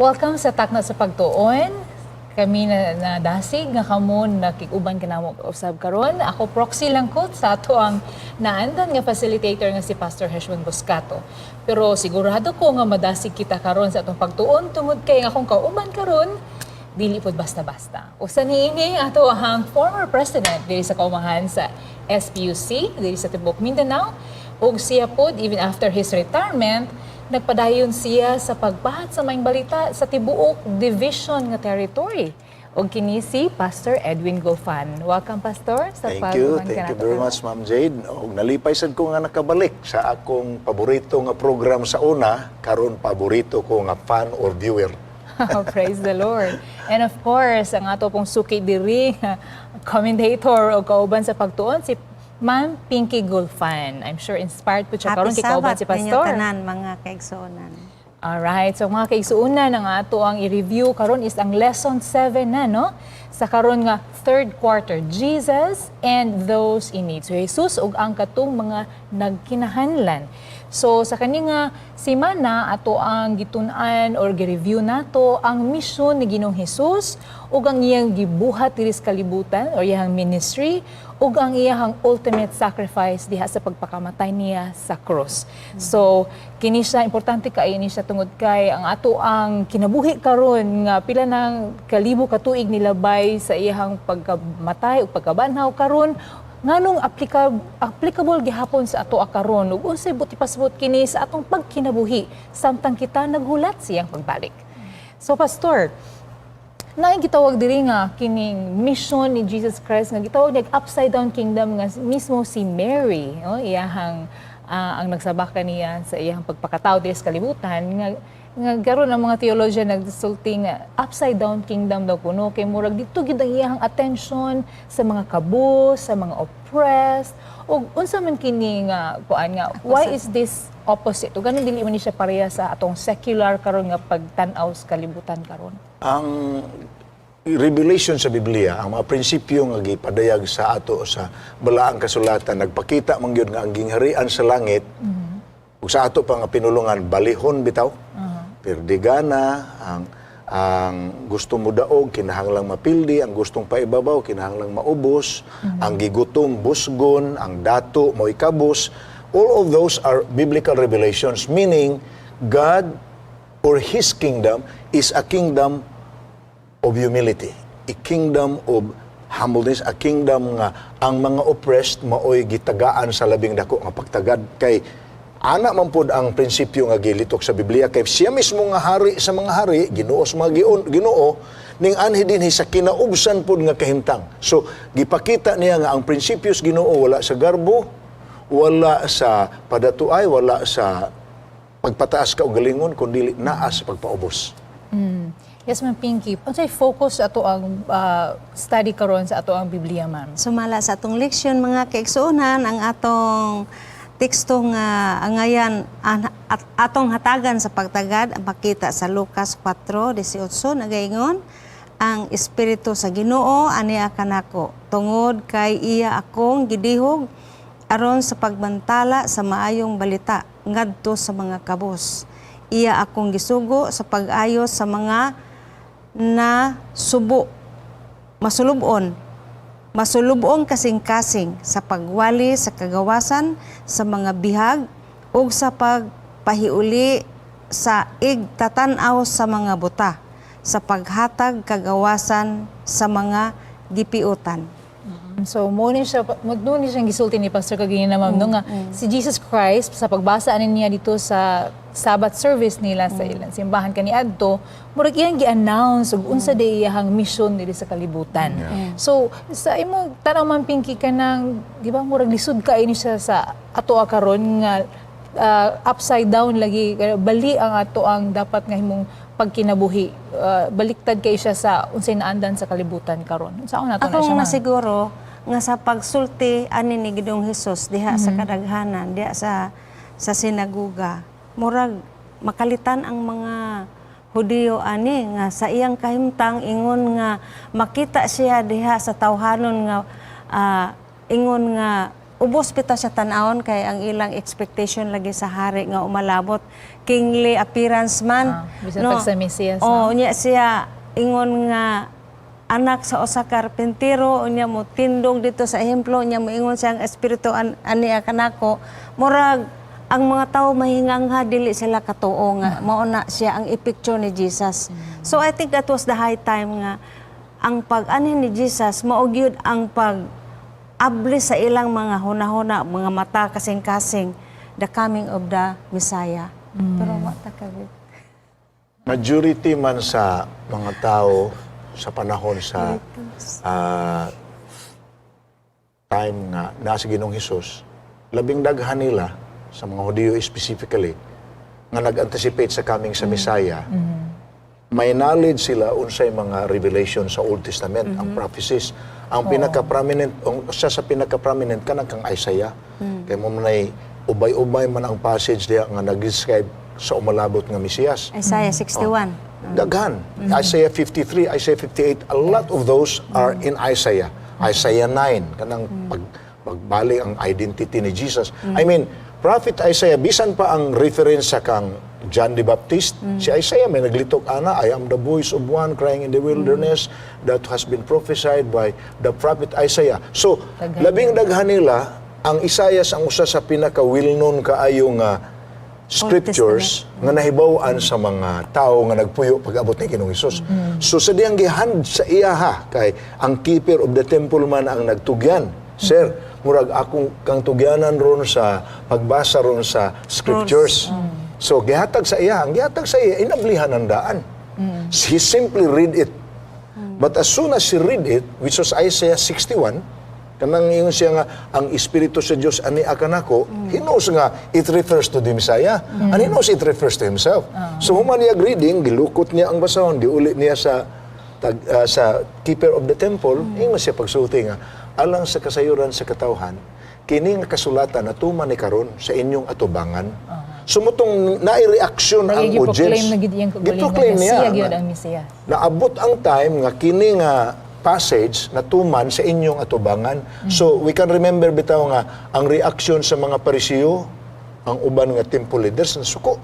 Welcome sa Takna sa Pagtuon. Kami na nadasig nga kamo nakig-uban kanamo usab karon. Ako, proxy lang ko sa ato ang naandan nga facilitator nga si Pastor Heshwan Boscato. Pero sigurado ko nga madasig kita karon sa atong pagtuon tungod kay ang akong kauban karon dili pod basta-basta. Usa niini ato ang former president diri sa kaumahan sa SPUC diri sa tibuok Mindanao, ug siya pod, even after his retirement, nagpadayon siya sa pagpahat sa maayong balita sa tibuok division nga territory. Ug kini si Pastor Edwin Gulfan. Welcome, Pastor, sa Thank you. pag-uban Thank you kanato very karon. Much, Ma'am Jade. Og nalipay sad ko nga nakabalik sa akong paborito nga program sa una, karon paborito ko nga fan or viewer. Praise the Lord. And of course, ang ato pong suki diri, commentator o kauban sa pagtuon, si Ma'am Pinky Gulfan. I'm sure inspired po siya karon Happy kay kauban Sabbath si ninyo Pastor. Tanan mga kaigsuonan. Alright. So mga kaigsuonan, ang ato ang i-review karon is ang lesson 7 na, no? Sa karon nga third quarter, Jesus and those in need. So Jesus ug ang katong mga nagkinahanglan. So sa kani nga simana, ato ang gitun-an or gi-review nato ang mission ni Ginoong Hesus ug ang iyang gibuhat diri sa kalibutan or iyang ministry ug ang iyang ultimate sacrifice diha sa pagpakamatay niya sa cross. So kini siya importante kaayo ni siya tungod kay ang ato ang kinabuhi karon nga pila nang kalibo ka tuig nilabay sa iyang pagkamatay ug pagkabanhaw karon, nganong applicable gihapon sa ato karon ug unsay buot ipasabot kini sa atong pagkinabuhi samtang kita naghulat siyang pagbalik. So Pastor, naay gitawag diri nga kining mission ni Jesus Christ nga gitawag niya upside down kingdom, nga mismo si Mary, oh, iyahang ang nagsabaka niya sa iyang pagpakatao diri sa kalibutan, nga karon ang mga theologian nagsulti nga upside down kingdom daw kuno kay murag dito gid ang iyang attention sa mga kabus, sa mga oppressed. Ug unsa man kini nga kuan nga why is this opposite, ug ganun dili man ni siya pareha sa atong secular karon nga pagtan-aw sa kalibutan karon? Ang revelation sa Biblia, ang mga prinsipyo nga gipadayag sa ato sa balaang kasulatan, nagpakita man gyud nga ang gingharian sa langit ug sa ato pa nga pinulungan, balihon bitaw. Perdigana, ang gusto mo daog kinahanglang mapildi, ang gustong paibabaw kinahanglang maubos, ang gigutom busgon, ang dato mo'y kabus. All of those are biblical revelations, meaning God or His kingdom is a kingdom of humility, a kingdom of humbleness, a kingdom nga ang mga oppressed maoy gitagaan sa labing dako nga pagtagad, kay ana man pod ang prinsipyo nga gilitok sa Biblia, kay siya mismo nga hari sa mga hari, Ginoo sa mga Ginoo, ning anhi dinhi sa kinaubsan pod nga kahimtang. So gipakita niya nga ang prinsipyo sa Ginoo wala sa garbo, wala sa padatuay, wala sa pagpataas ka og galingon, kundi naa sa pagpaubos. Yes, Ma'am Pinky. Unsay focus ato ang study karon sa ato ang Biblia, ma'am? Sumala sa atong leksyon, mga kaigsuonan, ang atong teksto nga angayan atong hatagan sa pagtagad ang makita sa Lucas 4:18, nagaingon, "Ang espiritu sa Ginoo ania kanako tungod kay iya akong gidihog aron sa pagbantala sa maayong balita ngadto sa mga kabos. Iya akong gisugo sa pag-ayos sa mga na subo masulubon masulubong kasing-kasing, sa pagwali sa kagawasan sa mga bihag ug sa pagpahiuli sa igtatan-aw sa mga buta, sa paghatag kagawasan sa mga gipiutan." So mo ni siyang gisulti ni Pastor kaganina, ma'am, no, nga si Jesus Christ, sa pagbasa ani niya dito sa Sabbath service nila sa ilang simbahan kaniadto, murag iyang gi-announce ug unsa day iyang mission diri sa kalibutan. So sa imo tan-aw, Ma'am Pinky, kanang di ba murag lisod kaayo ni siya sa ato karon nga upside down lagi, bali ang ato ang dapat nga himong pagkinabuhi? Baliktad kay siya sa unsay naandan sa kalibutan karon. Unsaon nato na Akong siya, ma'am? Nasiguro nga sa pagsulti ani ni Ginoong Hesus diha sa kadaghanan diha sa sinaguga, murag makalitan ang mga Hudiyo ani nga sa iyang kahimtang ingon nga makita siya diha sa tawhanon nga ingon nga Ubos bitaw siya tan-awon kay ang ilang expectation lagi sa hari nga umalabot kingly appearance man. Ah, bisan pag sa Mesiyas, Oh, unya siya ingon nga anak sa usa ka karpintero, unya mo tindog dito sa ehemplo, unya moingon siya ang espiritu ania kanako, murag ang mga tao mahingangha, dili sila katuo nga mao na siya ang i-picture ni Jesus. So I think that was the high time nga ang pag-anhi ni Jesus mao gyud ang pag abli sa ilang mga hunahuna, mga mata, kasing-kasing, the coming of the Messiah. Pero wa ta kabit. Majority man sa mga tao sa panahon sa time nga nasa Ginoong Hesus, labing daghan nila sa mga Hudiyo specifically nga nag-anticipate sa coming sa Messiah, may knowledge sila unsay mga revelation sa Old Testament, ang prophecies. Ang pinaka-prominent, ang usa sa pinaka-prominent kanang kang Isaiah. Kay mo manay ubay-ubay man ang passage diha nga nag-describe sa umalabot nga Mesiyas. Isaiah 61. Daghan. Isaiah 53, Isaiah 58, a lot of those are in Isaiah. Isaiah 9, kanang pagbalik ang identity ni Jesus. I mean, Prophet Isaiah, bisan pa ang reference sa kang John the Baptist, si Isaiah may naglitok ana, "I am the voice of one crying in the wilderness that has been prophesied by the prophet Isaiah." So, Daghan. Labing daghan nila, ang Isaiah ang usa sa pinaka well-known kaayo nga scriptures nga nahibaw-an sa mga tao nga nagpuyo pag-abot ni Ginoong Hesus. So sa diyang gihand sa iya ha, kay ang keeper of the temple man ang nagtugyan. "Sir, murag akong kang tugyanan ron sa pagbasa ron sa scriptures." So gihatag sa iya, ang gihatag sa iya inablihan ang daan. He simply read it. But as soon as he read it, which was Isaiah 61, kanang ingon siya nga ang Espiritu sa Dios ani kanako, he knows nga it refers to the Messiah and he knows it refers to himself. So human niya reading, gilukot niya ang basahon, giuli niya sa keeper of the temple, ingon siya pagsulti nga alang sa kasayuran sa katawhan, kini nga kasulatan natuman ni karon sa inyong atubangan. So mao tong naay reaksyon ang Lagi audience. gi-proclaim na gid iyang kaugalingon Gi-proclaim nga niya siya gyud nga ang Mesiyas. Naabot ang time nga kini nga passage natuman sa inyong atubangan. So we can remember bitaw nga ang reaksyon sa mga Parisiyo, ang uban nga temple leaders nasuko.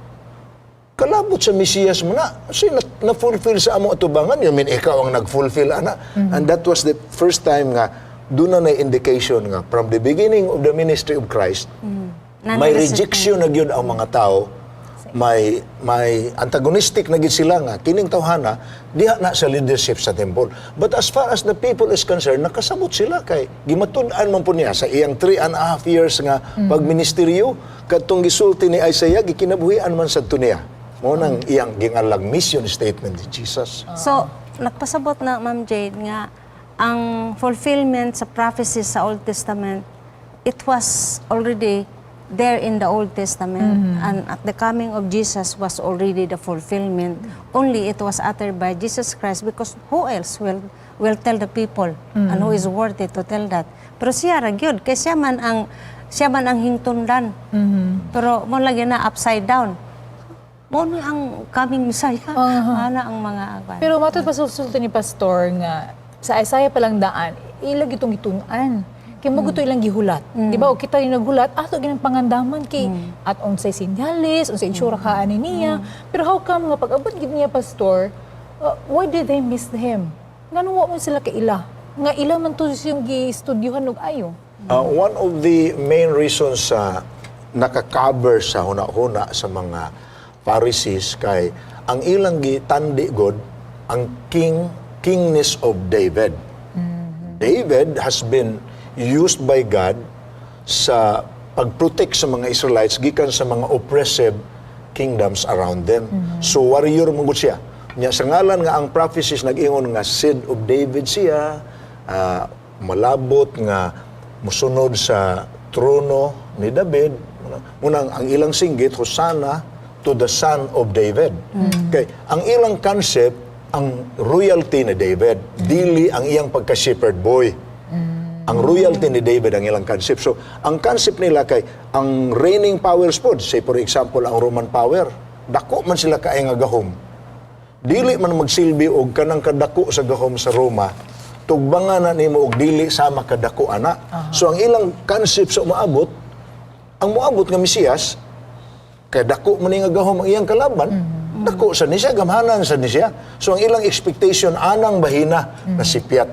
Kalabot sa Mesiyas mo na. Kasi na-fulfill sa among atubangan. You mean ikaw ang nag-fulfill ana? And that was the first time nga doon na indication nga from the beginning of the ministry of Christ, may rejection na gyud ang mga tao, may antagonistic na gyud sila nga kining tawhana diha na sa leadership sa temple. But as far as the people is concerned, nakasabot sila kay gimatud-an man po niya sa iyang 3.5 years nga pagministeryo kadtong gisulti ni Isaiah, gikinabuhian man sad to niya. Mao nang iyang gingalag mission statement ni Jesus. So, nagpasabot na, Ma'am Jade, nga ang fulfillment sa prophecies sa Old Testament, it was already there in the Old Testament. And at the coming of Jesus was already the fulfillment. Only it was uttered by Jesus Christ because who else will tell the people and who is worthy to tell that? Pero siya ra gyud kay siya man ang hingtundan. Pero mo lagi na upside down. Mo ni ang coming Messiah. Ana ang mga agwan. Pero matod pa sulti ni Pastor nga sa Isaiah pa lang daan, ilag itong gitun-an. Kay mo gusto ilang gihulat. Di ba? O kita yung naghulat, ato ginang pangandaman kay at unsay sinyalis, unsay itsura ka ani niya. Pero how come nga pag-abot gid niya, Pastor, why did they miss him? Ngano wa mo sila kaila? Nga ila man to yung gi-studyuhan og ayo. One of the main reasons sa naka-cover sa huna-huna sa mga Pharisees kay ang ilang gitandi god ang kingness of David. David has been used by God sa pag-protect sa mga Israelites gikan sa mga oppressive kingdoms around them. So warrior man gud siya. Nya sa ngalan nga ang prophecies nag-ingon nga seed of David siya, malabot nga musunod sa trono ni David. Munang ang ilang singgit, "Hosanna to the son of David." Okay, ang ilang concept ang royalty ni David, dili ang iyang pagka-shepherd boy. Ang royalty ni David ang ilang concept. So, ang concept nila kay ang reigning powers pod, say for example ang Roman power, dako man sila kay nga gahom. Dili man magsilbi og kanang kadako sa gahom sa Roma Tugbangan na nimo og dili sama kadako ana. So ang ilang concept sa umaabot, ang moabot nga Mesiyas kay dako man ni nga gahom ang iyang kalaban, dako sa ni siya, gamhanan sa ni siya. So ang ilang expectation anang bahina nasipyat.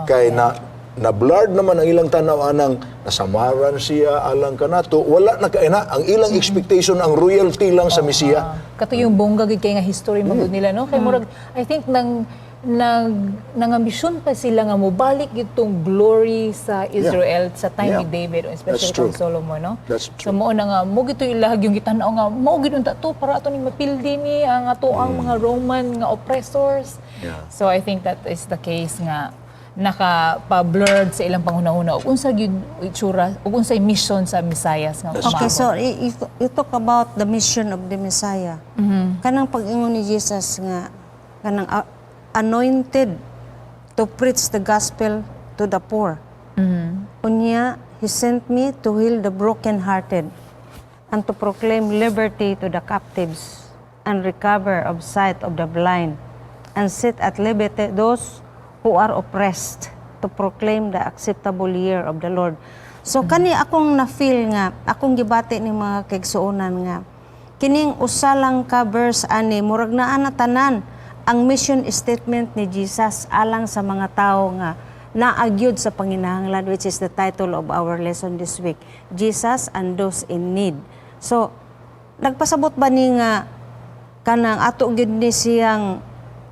Kay na na blurred naman ang ilang tanaw anang nasamaran siya alang kanato, wala na kay na ang ilang expectation, ang royalty lang sa Mesiya. Kato yung bongga gid kay nga history magud nila, no, kay murag I think nang nag nangambisyon pa sila nga mobalik gitong glory sa Israel sa time ni David, especially That's true. kang Solomon, no? That's So mao na nga mo gito ilahag yung gitan-aw nga mao gid unta to para ato ning mapildi ni ang ato ang mga Roman nga oppressors. So I think that is the case nga naka-blurred sa ilang panghuna-huna ug unsa gyud itsura ug unsay mission sa Messiah nga That's Okay, umaabot. so you talk about the mission of the Messiah. Kanang pag-ingon ni Jesus nga kanang anointed to preach the gospel to the poor. Unya, he sent me to heal the brokenhearted and to proclaim liberty to the captives and recover of sight of the blind and set at liberty those who are oppressed, to proclaim the acceptable year of the Lord. So kani akong na-feel nga akong gibati ni mga kaigsuonan nga kining usa lang ka verse ani, murag naa na tanan ang mission statement ni Jesus alang sa mga tao nga naagyod sa panginahanglan, which is the title of our lesson this week, Jesus and Those in Need. So nagpasabot ba ni nga kanang ato gyud ni siyang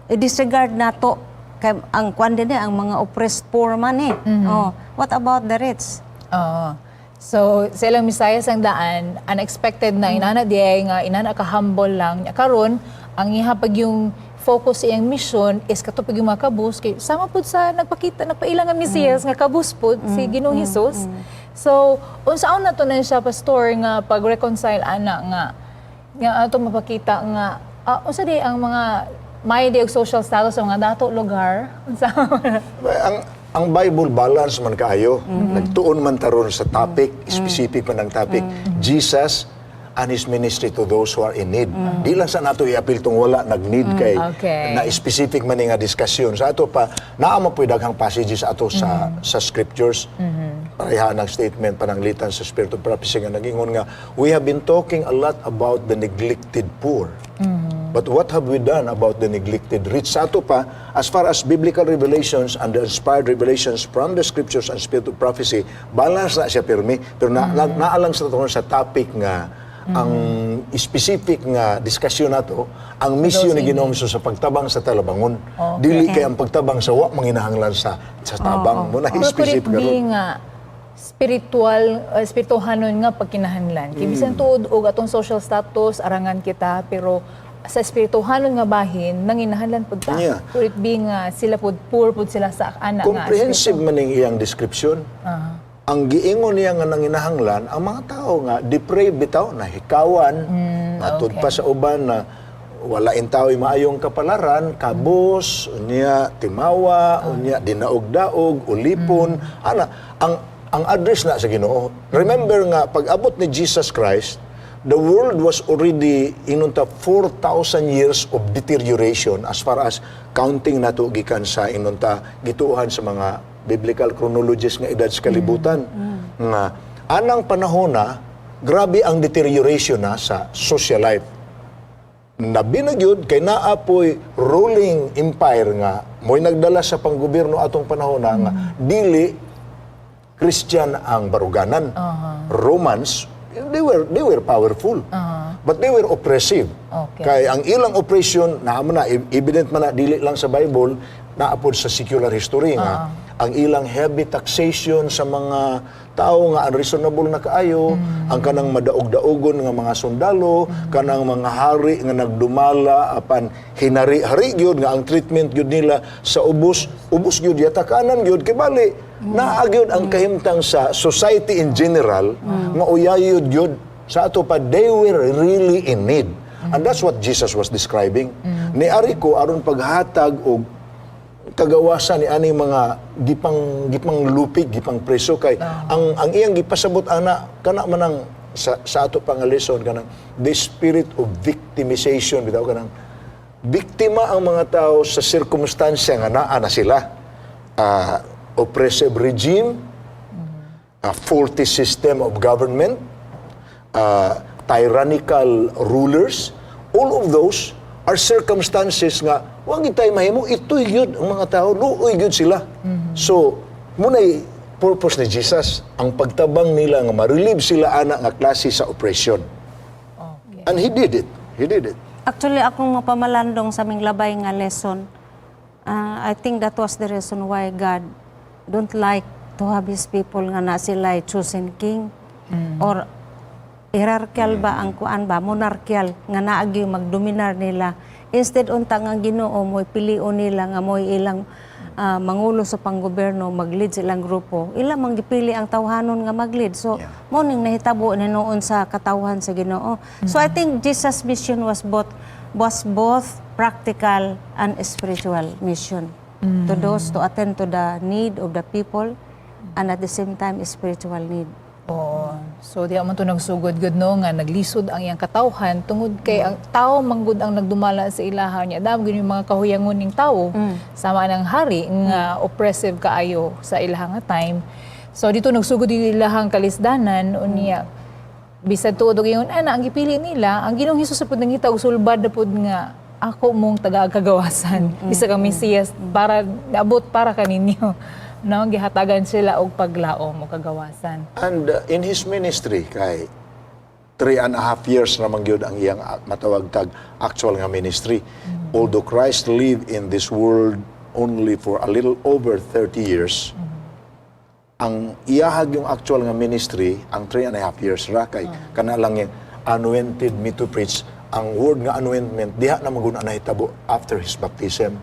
i-disregard nato kay ang kwan din eh, ang mga oppressed poor man eh? Oh, what about the rich? Oo. So, sa ilang Misayas ang daan, unexpected na inana diay nga inana ka humble lang. Nya karon, ang iha pag yung focus sa iyang mission is kato pag yung mga kabus kay sama pud sa nagpakita, nagpaila nga Mesiyas nga kabus pud si Ginoong Hesus. So, unsaon na to na siya, pastor, nga pag-reconcile ana nga nga ato mapakita nga unsa di ang mga may di og social status sa mga dato lugar, unsa? Ang Bible balance man kaayo. Nagtuon man taron sa topic, specific man ang topic. Jesus and his ministry to those who are in need. Di lang sa nato i-appeal tong wala nag-need kay na specific man ni nga diskusyon. Sa ato pa, naa mo po'y daghang passages ato sa scriptures. Pareha ng statement pananglitan sa Spirit of Prophecy nga nagingon nga we have been talking a lot about the neglected poor. But what have we done about the neglected rich? Sa ato pa, as far as biblical revelations and the inspired revelations from the scriptures and Spirit of Prophecy, balance na siya pirmi. Pero naalang sa tungkol sa topic nga ang specific nga diskusyon nato, ang mission ni Ginoong Jesus sa pagtabang sa talabangon. Dili kay ang pagtabang sa wa manginahanglan sa tabang. Mo na Pero could it specific be karon. nga spiritual, espirituhanon nga pagkinahanglan? Kay bisan tuod og atong social status arangan kita, pero sa espirituhanon nga bahin nanginahanglan pud ta. Could it be nga sila pud, poor pud sila sa ana nga Comprehensive man ning iyang description. Ang giingon niya nga nanginahanglan ang mga tao nga depraved bitaw, nahikawan, matud pa sa uban na wala intaw maayong kapalaran, kabos, unya timawa, unya dinaog-daog, ulipon, ana ang address na sa Ginoo. Remember nga pag abot ni Jesus Christ, the world was already inunta 4,000 years of deterioration as far as counting nato gikan sa inunta gituohan sa mga biblical chronologies nga edad sa kalibutan. Nga anang panahon na grabe ang deterioration na sa social life. Nabi na gyud kay naa poy ruling empire nga mo'y nagdala sa panggobyerno atong panahon na nga dili Christian ang baruganan. Romans, they were powerful. But they were oppressive. Kay ang ilang oppression naa man na evident man na dili lang sa Bible, naapod sa secular history nga ang ilang heavy taxation sa mga tao nga unreasonable na kaayo, ang kanang madaog-daogon nga mga sundalo, kanang mga hari nga nagdumala apan hinari-hari gyud nga ang treatment gyud nila sa ubos, ubos gyud yatakanan gyud kay bali naa gyud ang kahimtang sa society in general nga uyayod gyud. Sa ato pa, they were really in need. And that's what Jesus was describing. Niari ko aron paghatag og kagawasan ni ani mga gipang lupig, gipang preso kay ang iyang gipasabot ana kana man ang sa ato pa nga lesson, kanang the spirit of victimization bitaw, kanang biktima ang mga tao sa sirkumstansya nga naa na sila. Oppressive regime, a faulty system of government, tyrannical rulers, all of those are circumstances nga wa gyud tay mahimo, ito'y gyud ang mga tao, luoy gyud sila. So, mao na'y purpose ni Jesus, ang pagtabang nila nga ma-relieve sila ana nga klase sa oppression. And he did it. He did it. Actually, akong mapamalandong sa aming labay nga lesson, I think that was the reason why God don't like to have His people nga na sila chosen king or hierarchical ba ang kuan ba, monarchical nga naagi magdominar nila. Instead unta nga Ginoo mo'y pilion nila nga mo'y ilang mangulo sa panggobyerno, mag-lead sa ilang grupo, ila mang gipili ang tawhanon nga mag-lead. So mao ning nahitabo ni noon sa katawhan sa Ginoo. So I think Jesus' mission was both practical and spiritual mission to those, to attend to the need of the people and at the same time spiritual need. Oo. So diha man to nagsugod gud, no, nga naglisod ang iyang katawhan tungod kay ang tao manggod ang nagdumala sa ilaha niya. Damo gyud yung mga kahuyangon ning tawo sama ng hari nga oppressive kaayo sa ilahang nga time. So dito nagsugod yung ilahang kalisdanan unya bisag tuod og ingon ana ang gipili nila, ang Ginoong Hesus pud nangita og sulbad na pud nga ako mong taga-kagawasan, bisag ang Mesiyas para naabot para kaninyo, no, gihatagan sila og paglaom o kagawasan. And in his ministry, kay 3.5 years naman gyud ang iyang matawag tag actual nga ministry. Although Christ lived in this world only for a little over 30 years, ang iyahag yung actual nga ministry, ang 3.5 years ra, kay kana lang yung "anointed me to preach." Ang word nga anointment, diha na maguna nahitabo after his baptism.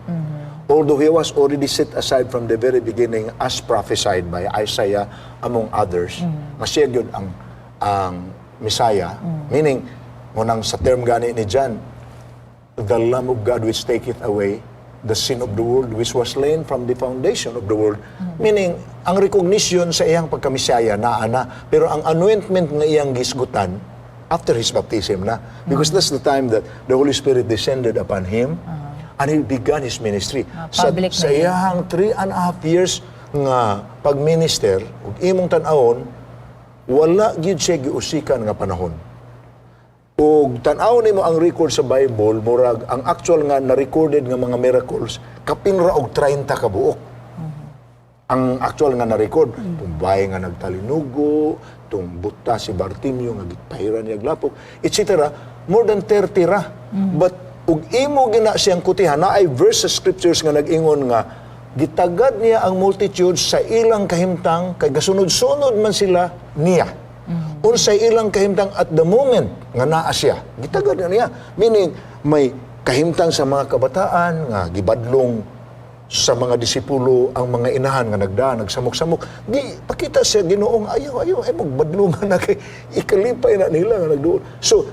Although he was already set aside from the very beginning as prophesied by Isaiah among others, nga siya gyud ang Messiah, meaning munang sa term gani ni John, the Lamb of God which taketh away the sin of the world, which was slain from the foundation of the world. Meaning, ang recognition sa iyang pagkamisaya naa na, pero ang anointment nga iyang gisgutan, after his baptism na. Because that's the time that the Holy Spirit descended upon him and he began his ministry. Sa, Public na sa yun. Iyahang 3.5 years nga pagminister, ug imong tan-awon, wala gyud siya giusikan nga panahon. Ug tan-awon nimo ang record sa Bible, murag ang actual nga na-recorded nga mga miracles, kapin ra og 30 ka buok. Ang actual nga na-record, tung bahay nga nagtalinugo, tung buta si Bartimeo nga gipahiran niya lapok, etc. More than 30 ra. But ug imo gina siyang kutihan, naay verse sa scriptures nga nag-ingon nga gitagad niya ang multitude sa ilang kahimtang kay gasunod-sunod man sila niya. Unsay ilang kahimtang at the moment nga naa siya, gitagad na niya. Meaning, may kahimtang sa mga kabataan nga gibadlong sa mga disipulo ang mga inahan nga nagda nagsamok-samok, di pakita sa Ginoong ayaw ayaw ay magbadlungan na kay ikalipay na nila nga nagduol. So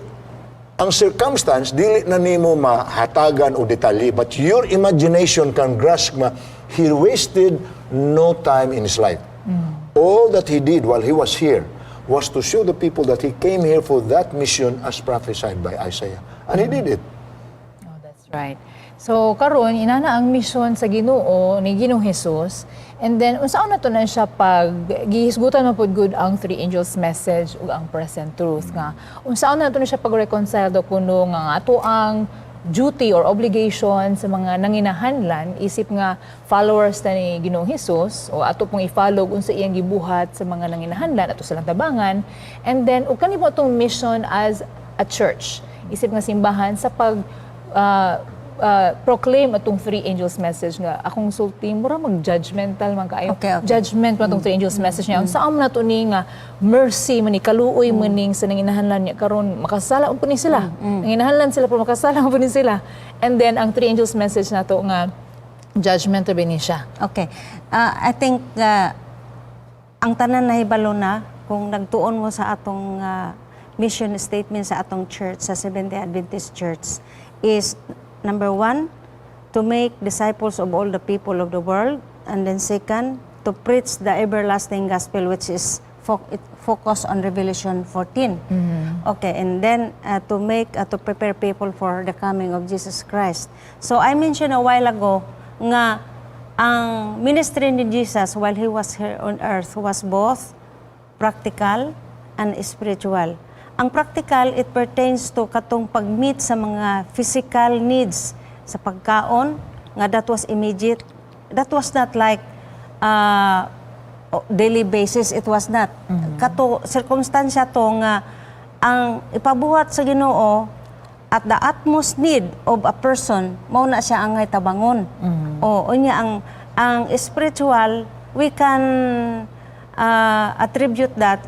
ang circumstance dili na nimo mahatagan o detalye, but your imagination can grasp ma he wasted no time in his life. All that he did while he was here was to show the people that he came here for that mission as prophesied by Isaiah, and he did it. Oh, that's right. So karon inana ang mission sa Ginoo ni Ginoong Hesus. And then unsaon na to na siya pag gihisgutan man pud gud ang three angels' message ug ang present truth nga unsaon na to na siya pag-reconcile daw kuno nga ato ang duty or obligation sa mga nanginahanglan isip nga followers na ni Ginoong Hesus o ato pong i-follow unsa iyang gibuhat sa mga nanginahanglan, ato silang tabangan, and then ug kani po atong mission as a church isip nga simbahan sa pag proclaim atong three angels' message nga akong sulti mura mag judgmental man kaayo. Judgment man atong three angels' message niya. Unsa man nato ni nga mercy man ni, kaluoy man ning sa nanginahanglan niya karon makasala man pud ni sila. Nanginahanglan sila pero makasala man pud ni sila. And then ang three angels' message nato nga judgment ra ni siya. Okay. I think ang tanan nahibalo na kung nagtuon mo sa atong mission statement sa atong church, sa Seventh-day Adventist Church, is number one, to make disciples of all the people of the world, and then second, to preach the everlasting gospel, which is it focus on Revelation 14. Okay, and then to prepare people for the coming of Jesus Christ. So I mentioned a while ago nga Ang ministry ni Jesus while he was here on earth was both practical and spiritual. Ang practical, it pertains to katong pag-meet sa mga physical needs sa pagkaon, nga that was immediate. That was not like daily basis, it was not. Kato, sirkumstansya to nga ang ipabuhat sa Ginoo at the utmost need of a person, mao na siya angay tabangon. O unya ang spiritual, we can attribute that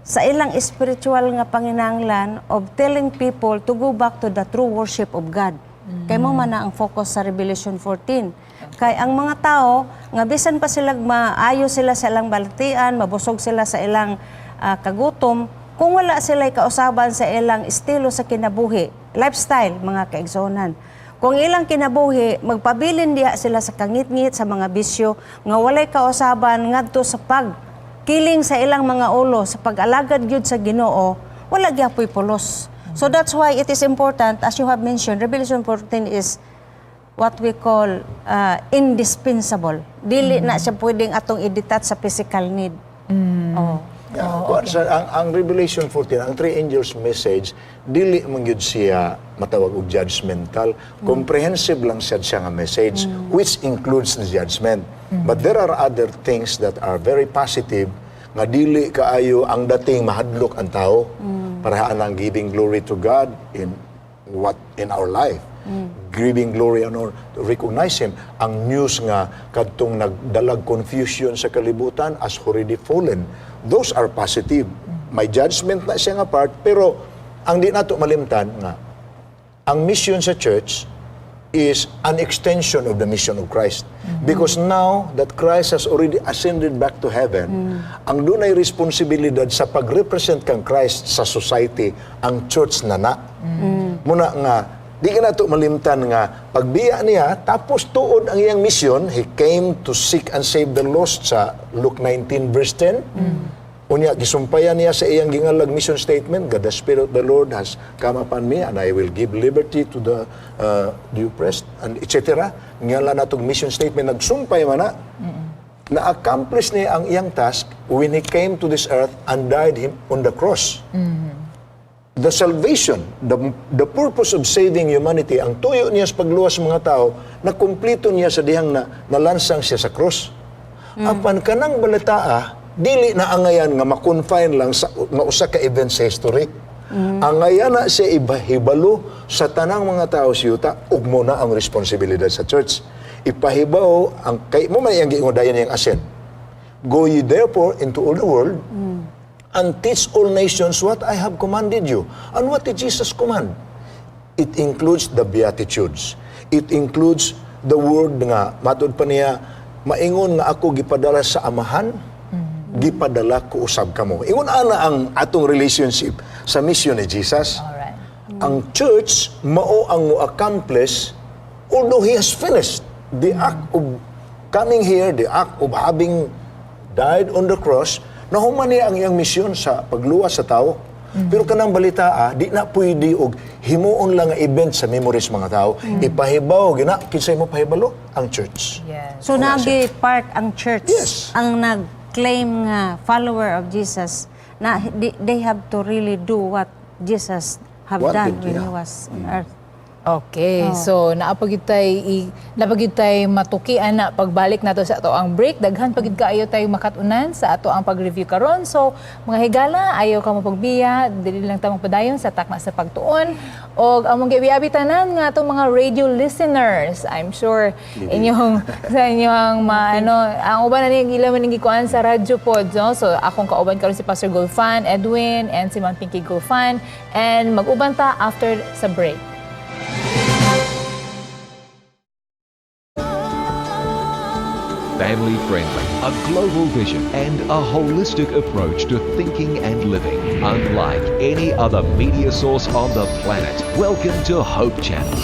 sa ilang spiritual nga panginanglan of telling people to go back to the true worship of God. Kay mao man na ang focus sa Revelation 14. Kay ang mga tao nga bisan pa sila maayo sila sa ilang balatian, mabusog sila sa ilang kagutom, kung wala sila kausaban sa ilang estilo sa kinabuhi, lifestyle, mga kaigsonan. Kung ilang kinabuhi, magpabilin diha sila sa kangitngit, sa mga bisyo, nga walay kausaban ngadto sa pag kiling sa ilang mga ulo sa pag-alagad gyud sa Ginoo, wala gyapoy pulos. So that's why it is important, as you have mentioned, Revelation 14 is what we call indispensable. Dili na siya pwedeng atong i-detach sa physical need. Oh. Yeah, kuan sa ang Revelation 14, ang three angels message, dili man gyud siya matawag og judgmental. Comprehensive lang siya nga message which includes the judgment. But there are other things that are very positive nga dili kaayo ang dating mahadlok ang tao. Para ang giving glory to God in what in our life. Giving glory and honor to recognize Him. Ang news nga kadtong nagdalag confusion sa kalibutan as already fallen. Those are positive. May judgment na siya nga part, pero ang di nato malimtan nga ang mission sa church is an extension of the mission of Christ. Because now that Christ has already ascended back to heaven, ang dunay responsibilidad sa pag-represent kang Christ sa society, ang church na na. Muna nga, di ka nato malimtan nga, pagbiya niya, tapos tuod ang iyang mission, he came to seek and save the lost sa Luke 19 verse 10. Unya, gisumpayan niya sa iyang gingalag mission statement, "God, the Spirit of the Lord has come upon me and I will give liberty to the oppressed," and etc. Ngala natong mission statement, nagsumpay man na, na-accomplish niya ang iyang task when he came to this earth and died him on the cross. The salvation, the purpose of saving humanity, ang tuyo niya sa pagluwas sa mga tao, nakumplito niya sa dihang na nalansang siya sa cross. Apan kanang balitaa, dili na angayan nga ma-confine lang sa nga usa ka event sa history. Angayan na siya ibahibalo sa tanang mga tao sa yuta ug mao na ang responsibilidad sa church. Ipahibaw ang kay mao man iyang giingon dayon niyang ascend. "Go ye therefore into all the world and teach all nations what I have commanded you." And what did Jesus command? It includes the Beatitudes. It includes the word nga, matud pa niya, maingon nga ako gipadala sa Amahan, gipadala ko usab kamo. Ingon ana ang atong relationship sa mission ni Jesus. Ang church mao ang mo accomplish, although he has finished the act of coming here, the act of having died on the cross, nahuman niya ang iyang misyon sa pagluwas sa tao. Pero kanang balita, di na pwede og himuon lang nga event sa memories mga tao. Ipahibaw gina kinsay mo pahibalo ang church. So nagi part ang church ang nag-claim nga follower of Jesus na they have to really do what Jesus have wanted, done when he was on earth. Okay, so naa pa gyud tay matukian na pagbalik nato sa ato ang break. Daghan pa gyud kaayo tayo makatunan sa ato ang pag-review karon. So, mga higala, ayaw ka mo pagbiya, dili lang ta magpadayon sa Takna sa Pagtuon. Og among giabi tanan nga atong mga radio listeners. I'm sure inyong sa inyong maano ang uban na ning ila man ning gikuan sa radyo pod, no? So akong kauban karon si Pastor Gulfan, Edwin, and si Ma'am Pinky Gulfan, and mag-uban ta after sa break. Family friendly, a global vision, and a holistic approach to thinking and living, unlike any other media source on the planet. Welcome to Hope Channel.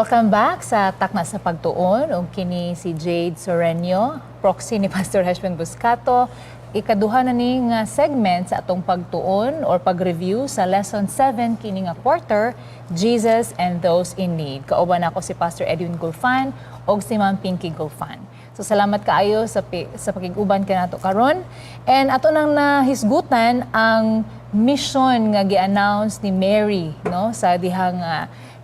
Welcome back sa Takna sa Pagtuon. Ug kini si Jade Sorenio, proxy ni Pastor Heshman Buscato. Ikaduha na ni nga segment sa atong pagtuon or pag-review sa Lesson 7 kini nga quarter, Jesus and Those in Need. Kauban ako si Pastor Edwin Gulfan ug si Ma'am Pinky Gulfan. So salamat kaayo sa pakig-uban kanato karon. And ato nang nahisgutan ang mission nga gi-announce ni Mary, no, sa dihang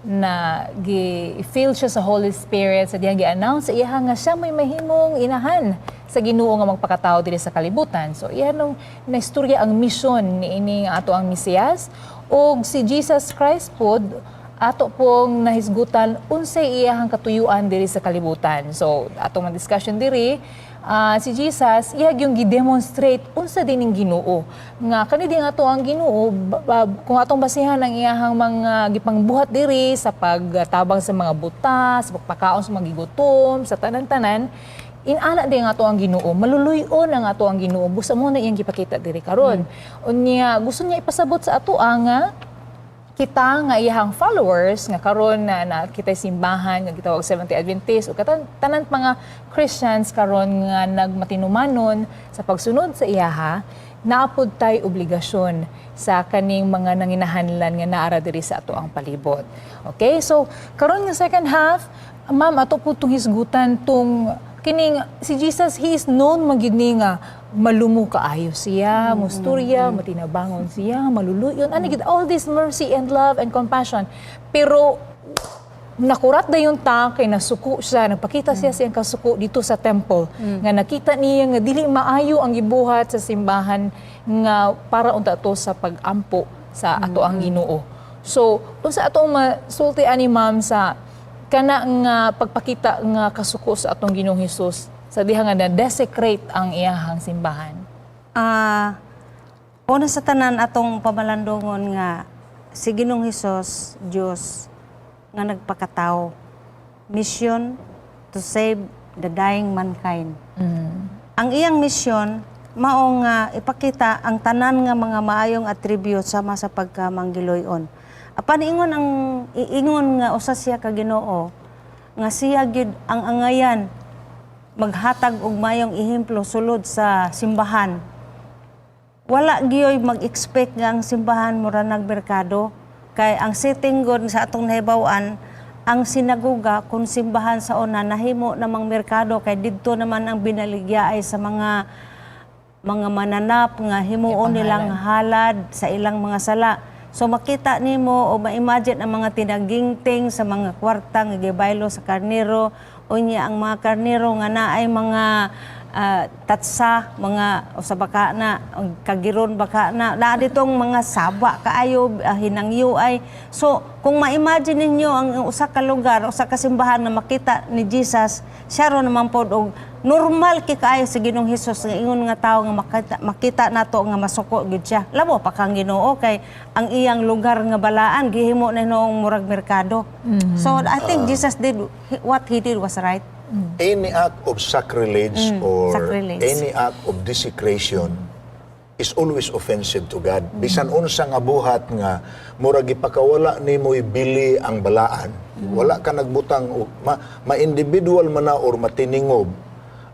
na gi-feel siya sa Holy Spirit sa dihang gi-announce sa iya nga siya may mahimong inahan sa Ginoo nga magpakatao diri sa kalibutan. So iya nung naistorya ang mission ni ini nga ato ang Mesiyas, ug si Jesus Christ pod ato pong nahisgutan unsay iyahang katuyuan diri sa kalibutan. So atong mga discussion diri, si Jesus iya yung gi-demonstrate unsa din ning Ginoo. Nga kani din ato ang Ginoo, kung atong basihan ang iyahang mga gipangbuhat diri sa pagtabang sa mga buta, sa pagpakaon sa mga gigutom, sa tanan-tanan, inana din ato ang Ginoo, maluluy-on ang ato ang Ginoo. Busa mo na iyang gipakita diri karon. Unya gusto niya ipasabot sa ato nga kita nga iyahang followers nga karon na kita simbahan nga gitawag Seventh-day Adventist o katan tanan mga Christians karon nga nagmatinumanon sa pagsunod sa iyaha, naapod tay obligasyon sa kaning mga nanginahanglan nga naara diri sa ato ang palibot. Okay? So karon nga second half, ma'am, ato po tong hisgutan tong kining si Jesus, he is known man gyud ni nga malumo kaayo siya, musturya, matinabangon siya, maluluyon, ano gyud, all this mercy and love and compassion. Pero nakurat dayon ta kay nasuko siya, nagpakita siya siyang kasuko dito sa temple. Nga nakita niya nga dili maayo ang gibuhat sa simbahan nga para unta to sa pag-ampo sa ato ang Ginoo. So, unsa atong masulti ani, ma'am, sa kana nga pagpakita nga kasuko sa atong Ginoong Hesus sa diha nga na-desecrate ang iyahang simbahan? Una sa tanan, atong pamalandungon nga si Ginoong Hesus, Dios nga nagpakatao. Mission to save the dying mankind. Ang iyang misyon mao nga ipakita ang tanan nga mga maayong attribute sama sa pagkamanggiloy-on. Apan ingon ang iingon nga usa siya ka Ginoo nga siya gyud ang angayan maghatag og mayong ehemplo sulod sa simbahan, wala giyoy mag-expect nga ang simbahan mura nagmerkado, kay ang setting god sa atong nahibaw-an, ang sinagoga kung simbahan sa una nahimo namang merkado kay didto naman ang binaligya ay sa mga mananap nga himuon nilang halad sa ilang mga sala. So makita nimo o ma-imagine ang mga tinaginting sa mga kwarta nga gibaylo sa karnero, unya ang mga karnero nga naay mga tatsa, mga o sa baka na o kagiron baka na naa ditong mga saba kaayo, hinangyo ay. So kung ma-imagine ninyo ang usa ka lugar, usa ka simbahan na makita ni Jesus, siya ro naman pod og normal kay kaayo sa Ginoong Hesus nga ingon nga tawo nga makita nato nga masuko gyud siya, labo pa kang Ginoo kay ang iyang lugar nga balaan gihimo na noong murag merkado. So I think Jesus did what he did was right. Any act of sacrilege or Sacrilege. Any act of desecration is always offensive to God. Bisan unsa nga buhat nga murag gipakawala nimo bili ang balaan. Wala ka nagbutang ma-individual man na or matiningob.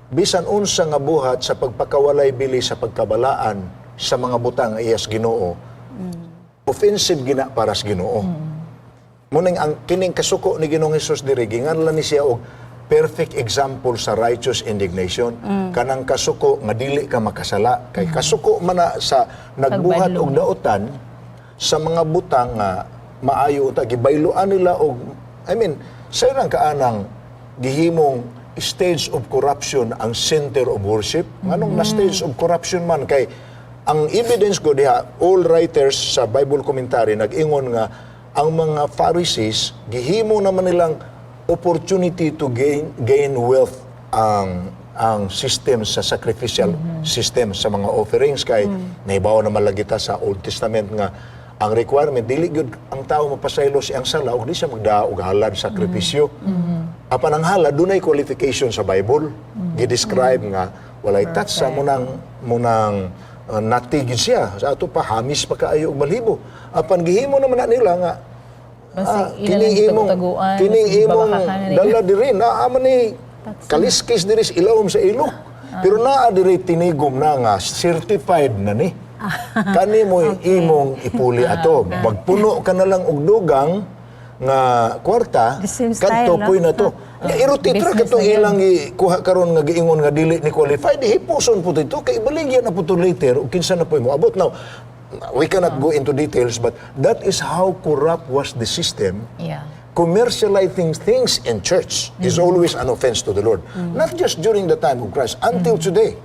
Bisan unsa nga buhat sa pagpakawalay bili sa pagkabalaan sa mga butang nga iyas Ginoo, offensive gina para sa Ginoo. Muning ang kining kasuko ni Ginoong Hesus diri, ginganlan ni siya og perfect example sa righteous indignation, kanang kasuko nga dili ka makasala, kay kasuko man na sa nagbuhat og daotan sa mga butang nga maayo unta gibayloan nila og, I mean, sayo lang kaanang gihimong stage of corruption ang center of worship. Nganong na stage of corruption man? Kay ang evidence ko diha, all writers sa Bible commentary nag-ingon nga ang mga Pharisees gihimo naman nilang opportunity to gain wealth ang system sa sacrificial system sa mga offerings, kay nahibaw naman lagi ta sa Old Testament nga ang requirement, dili gyud ang tao mapasaylo sa iyang sala og di siya magdaa og halad sakripisyo. Apan ang halad dunay qualification sa Bible. Gi-describe nga walay tatsa, munang natigid siya. Sa ato pa hamis pa kaayo og balhibo. Apan gihimo naman na nila nga Basta Ah, ila lang gitagutaguan, kining basig imong babakakan na nila. dala diri naa man ni kaliskis diri sa ilawom sa ilok. Pero naa diri tinigom na nga certified na ni. Kani mo imong ipuli ato. Magpuno ka na lang og dugang nga kwarta, The same kadto style, no? puy na to. Nga irotate ra Business katong na yun. ilang gikuha karon nga giingon nga dili ni qualified, hipuson po dito kay ibaligya na po to later ug kinsa na po mo abot. Now, we cannot go into details, but that is how corrupt was the system. Commercializing things in church is always an offense to the Lord. Not just during the time of Christ, until today.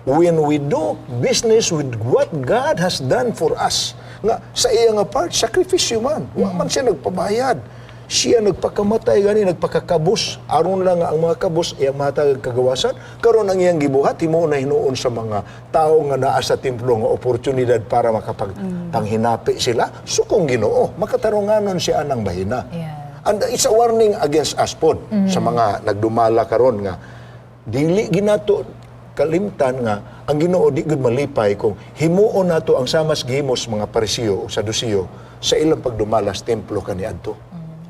When we do business with what God has done for us, nga sa iya nga part, sakripisyo man. Wa man siya nagpabayad. Siya nagpakamatay gani, nagpakakabos. Aron lang nga ang mga kabos iyang mahatag kagawasan. Karon ang iyang gibuhat, himuon na hinuon sa mga tao nga naa sa templo nga oportunidad para makapagpanghinapi sila. Sukong Ginoo, makatarunganon siya anang bahina. And it's a warning against us pod sa mga nagdumala karon nga dili ginato kalimtan nga ang Ginoo di gud malipay kung himuon nato ang samas gihimos mga Parisiyo o Sadusiyo sa ilang pagdumala sa templo kaniadto.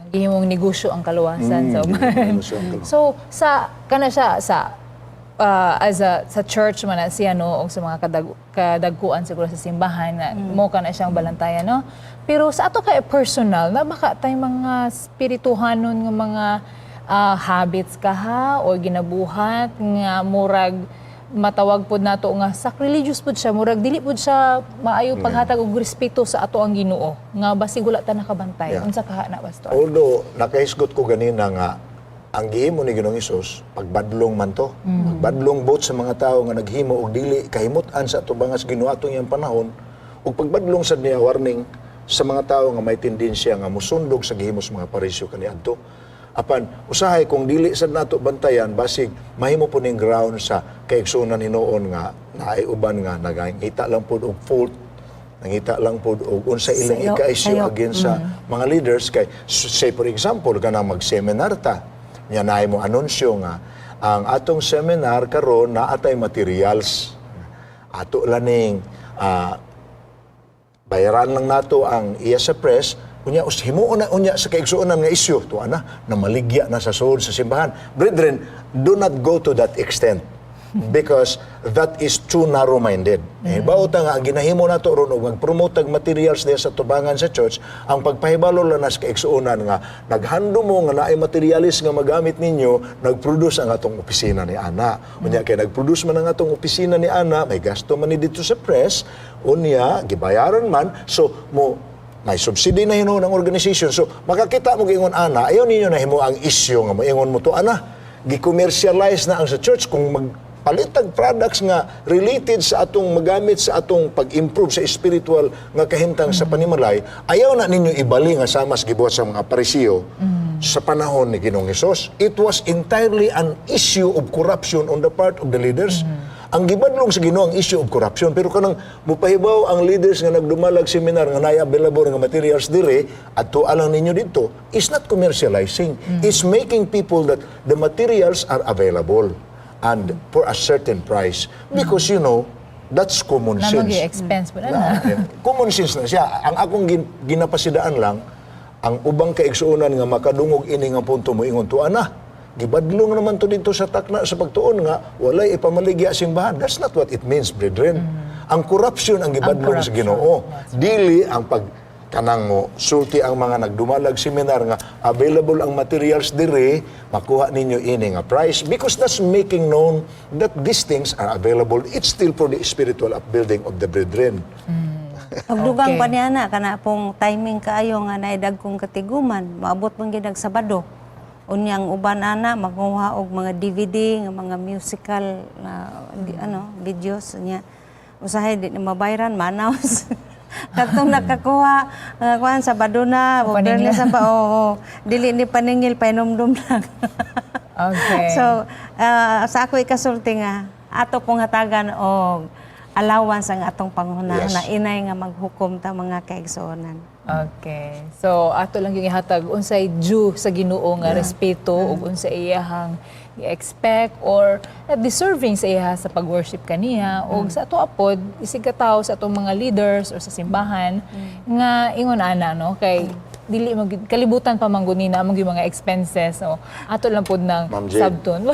Gihimong negosyo ang kaluwasan sa uban. Gihimong negosyo ang kaluwasan. So sa kana siya sa as a sa church man na siya, no, og sa mga kadagkuan siguro sa simbahan na mo kana siyang balantayan, no. Pero sa ato kay personal na baka tay mga spirituhanon nga mga habits kaha o ginabuhat nga murag matawag pod nato nga sacrilegious pod siya, murag dili pod siya maayo paghatag og respeto sa ato ang Ginoo nga basig wala ta nakabantay. Unsa kaha na, Pastor? Although nakahisgot ko ganina nga ang gihimo ni Ginoong Hesus pagbadlong man to. Pagbadlong both sa mga tao nga naghimo og dili kahimut-an sa atubangas Ginoo atong iyang panahon ug pagbadlong sad niya, warning sa mga tao nga may tendensya nga musundog sa gihimo sa mga Parisyo kaniadto. Apan usahay kung dili sad nato bantayan, basig mahimo po ning ground sa kaigsuonan hinuon nga naay uban nga nagangita lang pod og fault, nangita lang pod og unsa ilang Sayo, ika-issue sayo. against sa mga leaders. Kay say for example, kanang mag-seminar ta nya naay mo anunsyo nga ang atong seminar karon naa tay materials, ato laning bayaran lang nato ang iya sa press. Unya us himuon na unya sa kaigsuonan nga isyu tuwa na namaligya na sa sulod sa simbahan. Brethren, do not go to that extent because that is too narrow-minded. Eh, bauta nga ang ginahimo nato ron og mag-promote og materials diya sa tubangan sa church, ang pagpahibalo lang nas kaigsuonan nga naghandom mo nga naay materialis nga magamit ninyo, nag-produce ang atong opisina ni ana. Unya kay nag-produce man ang atong opisina ni ana, may gasto man ni dito sa press, unya gibayaran man, so mo may subsidy na hinuon ang organization. So makakita mo giingon ana, ayaw ninyo na himo ang issue nga moingon mo to ana. Gi-commercialize na ang sa church kung magpalitag products nga related sa atong magamit sa atong pag-improve sa spiritual nga kahimtang sa panimalay, ayaw na ninyo ibali nga samas gibuhat sa mga Parisiyo sa panahon ni Ginoong Hesus. It was entirely an issue of corruption on the part of the leaders. Ang gibadlong sa Ginoo ang issue of corruption, pero kanang mupahibaw ang leaders nga nagdumalag seminar nga naay available nga materials dire adto lang ninyo dito is not commercializing. It's making people that the materials are available and for a certain price because that's common Na sense. mag-expense po na. Na, yeah. Common sense na siya. Ang akong ginapasidaan lang, ang ubang kaigsuonan nga makadungog ini nga punto mo ingon tuwa na. Gibadlong naman to dito sa takna sa pagtuon nga walay ipamaligya simbahan. That's not what it means, brethren. Ang corruption ang gibadlong sa Corruption. Ginoo. Dili ang pag kanang mo sulti ang mga nagdumalag seminar nga available ang materials dire, makuha ninyo ini nga price, because that's making known that these things are available. It's still for the spiritual upbuilding of the brethren. Pagdugang pa niya na, kana pong timing kaayo nga naidagkong katiguman, maabot man gyud ang Sabado. Unyang uban ana maguha og mga DVD nga mga musical na ano videos niya. Usahay di na mabayran, manaws. Katong nakakuha nga kuan, Sabado na, Paningil. Biyernes na pa, oo. Dili ni paningil, painomdom lang. So, sa ako ikasulti nga, ato pong hatagan og allowance ang atong panghuna na inay nga maghukom ta, mga kaigsuonan. Okay. So ato lang yung ihatag unsay due sa Ginoo nga respeto ug unsa iyahang i-expect or deserving sa iya sa pag-worship kaniya ug sa ato apod isig ka tawo sa atong mga leaders or sa simbahan nga ingon ana, no, kay dili mag kalibutan pa man gud ni na among yung mga expenses, so ato lang pud nang Ma'am Jane. sabton.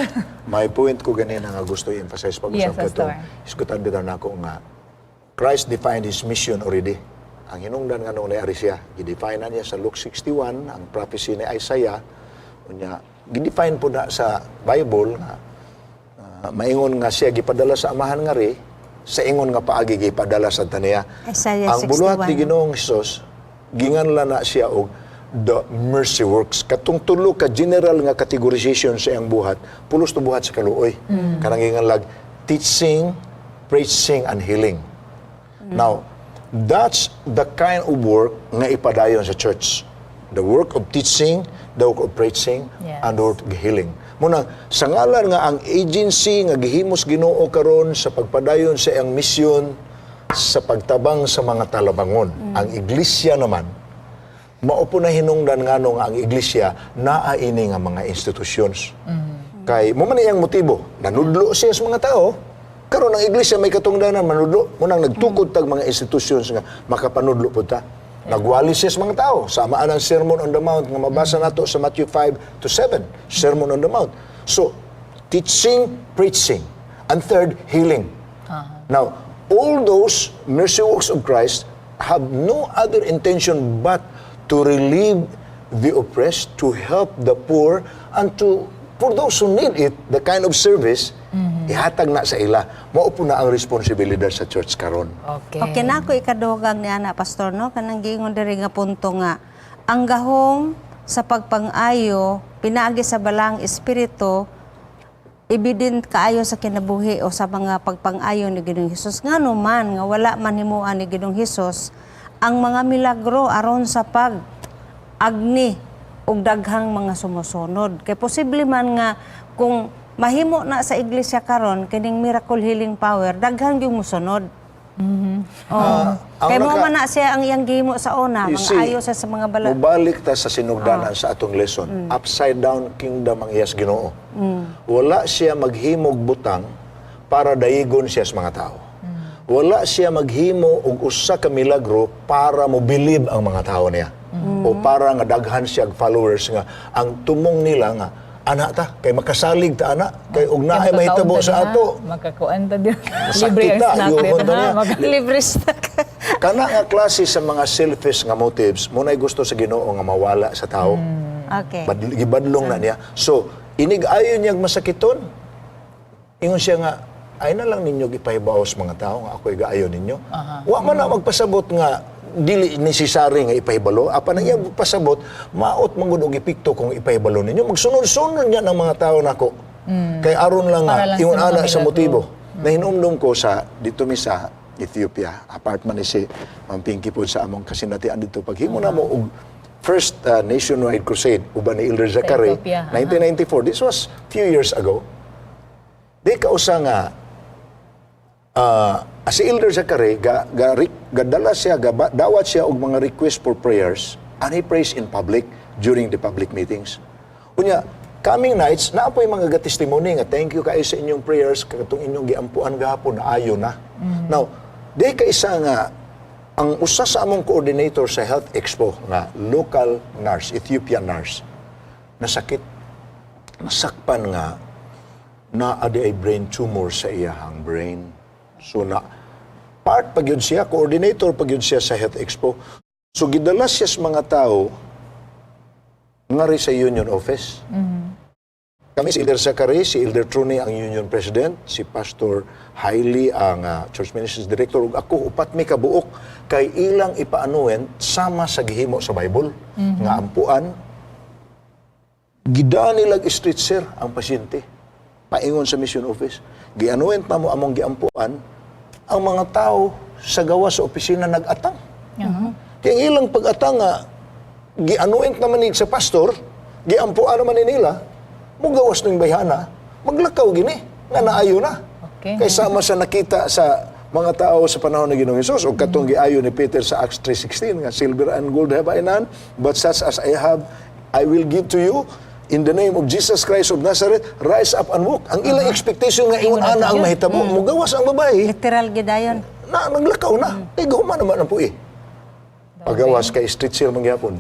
May point ko ganina nga gusto i-emphasize pag Yes, usab katong Pastor. isgutan bitaw nako nga Christ defined his mission already. Ang hinungdan nga nung niari siya, gidefine na niya sa Luke 61, ang prophecy ni Isaiah, unya gidefine po na sa Bible nga maingon nga siya gipadala sa amahan nga ri, sa ingon nga paagi gipadala sa taniya. Isaiah Ang buluhat ni 61. Ginoong Hesus, ginganla na siya og the mercy works. Katong tulo ka general nga categorization sa iyang buhat, pulos to buhat sa kaluoy. Kanang ginganlag teaching, preaching and healing. Now, that's the kind of work nga ipadayon sa church. The work of teaching, the work of preaching, and the work of healing. Muna, sa ngalan nga ang agency nga gihimos Ginoo karon sa pagpadayon sa iyang misyon sa pagtabang sa mga talabangon. Ang iglesia naman, mao po na hinungdan ngano nga ang iglesia naa ini nga mga institutions. Kay mo man iyang motibo, nanudlo siya sa mga tao. Karon ang iglesia may katungdanan manudlo, munang nagtukod tag mga institutions nga makapanudlo pud ta. Nagwali siya sa mga tao. Sama ang Sermon on the Mount nga mabasa nato sa Matthew 5 to 7, Sermon on the Mount. So, teaching, preaching, and third, healing. Now, all those mercy works of Christ have no other intention but to relieve the oppressed, to help the poor, and to for those who need it, the kind of service, ihatag na sa ila. Mao po na ang responsibilidad sa church karon. Okay na ako ikadugang ni ana, Pastor, no, kanang giingon diri nga punto nga ang gahom sa pagpang-ayo pinaagi sa Balaang Espiritu ibidin kaayo sa kinabuhi o sa mga pagpang-ayo ni Ginoong Hesus. Ngano man nga wala man himuan ni Ginoong Hesus ang mga milagro aron sa pag agni og daghang mga sumusunod? Kay posible man nga kung mahimo na sa iglesia karon kining miracle healing power, daghan yung musunod. Oh. Ang Kay mo man na siya ang iyang gihimo sa una, You mga see, ayo siya sa mga bala. Mubalik ta sa sinugdanan sa atong lesson. Upside down kingdom ang iyas Ginoo. Wala siya maghimog butang para dayigon siya sa mga tao. Wala siya maghimo og usa ka milagro para mobilib ang mga tao niya. O para nga daghan siya og followers nga ang tumong nila nga ana ta kay makasalig ta ana kay og naay mahitabo sa ato. Makakuan ta din. Masakit Libre ang ta, snack yun dito ta ha. niya. Libre snack. Kana nga klase sa mga selfish nga motives mo na'y gusto sa Ginoo nga mawala sa tao. Gibadlong na niya. So, inig ayo niyang masakiton. Ingon siya nga, ay na lang ninyo gipahibaw sa mga tao nga ako'y gaayo ninyo. Wa man na magpasabot nga dili necessary nga ipahibalo. Apan ang iyang pasabot, maot man gud og epekto kung ipahibalo ninyo. Magsunod-sunod niya ng mga tao nako. Kay aron lang nga, Para lang sa ingon mga ana sa milagro. motibo. Nahinumdum ko sa dito mi sa Ethiopia, apart man ni si Ma'am Pinky po sa among kasinatian dito. Paghimo na mo og first nationwide crusade uban ni Elder Zachary, Ethiopia, aha. 1994. This was few years ago. Di kausa nga si Elder Zachary gadala siya, dawat siya og mga request for prayers and he prays in public during the public meetings. Unya, coming nights, naa po'y mga ga-testimony nga thank you kayo sa inyong prayers katong inyong giampuan gahapon naayo na. Now, di kaisa nga ang usa sa among coordinator sa Health Expo nga local nurse, Ethiopian nurse, nasakit, nasakpan nga naa di ay brain tumor sa iyahang brain. So na part pag yun siya, coordinator pag yun siya sa Health Expo. So gidala siya sa mga tao ngari sa union office. Kami si Elder Zachary, si Elder Truni ang union president, si Pastor Hailey ang Church Ministries Director, ug ako, upat mi kabuok kay ilang ipaanuwen sama sa gihimo sa Bible nga ampuan. Gidaan nilag stretcher ang pasyente paingon sa mission office. Gianuent na mo among giampuan, ang mga tao sa gawas sa opisina nag-atang. Kaya ang ilang pag-atang nga gianuent naman ni sa pastor, giampuan naman ni nila, mugawas ning bayhana, maglakaw gini nga naayo na. Kay sama sa nakita sa mga tao sa panahon ni Ginoong Hesus o katong giayo ni Peter sa Acts 3:16 nga silver and gold have I none, but such as I have I will give to you. In the name of Jesus Christ of Nazareth, rise up and walk. Ang ilang expectation nga ingon ana ang mahitabo, mugawas ang babae Literal gidayon. na naglakaw na. Kay gahuma naman ang puy. Pagawas kay stretcher man gyapon.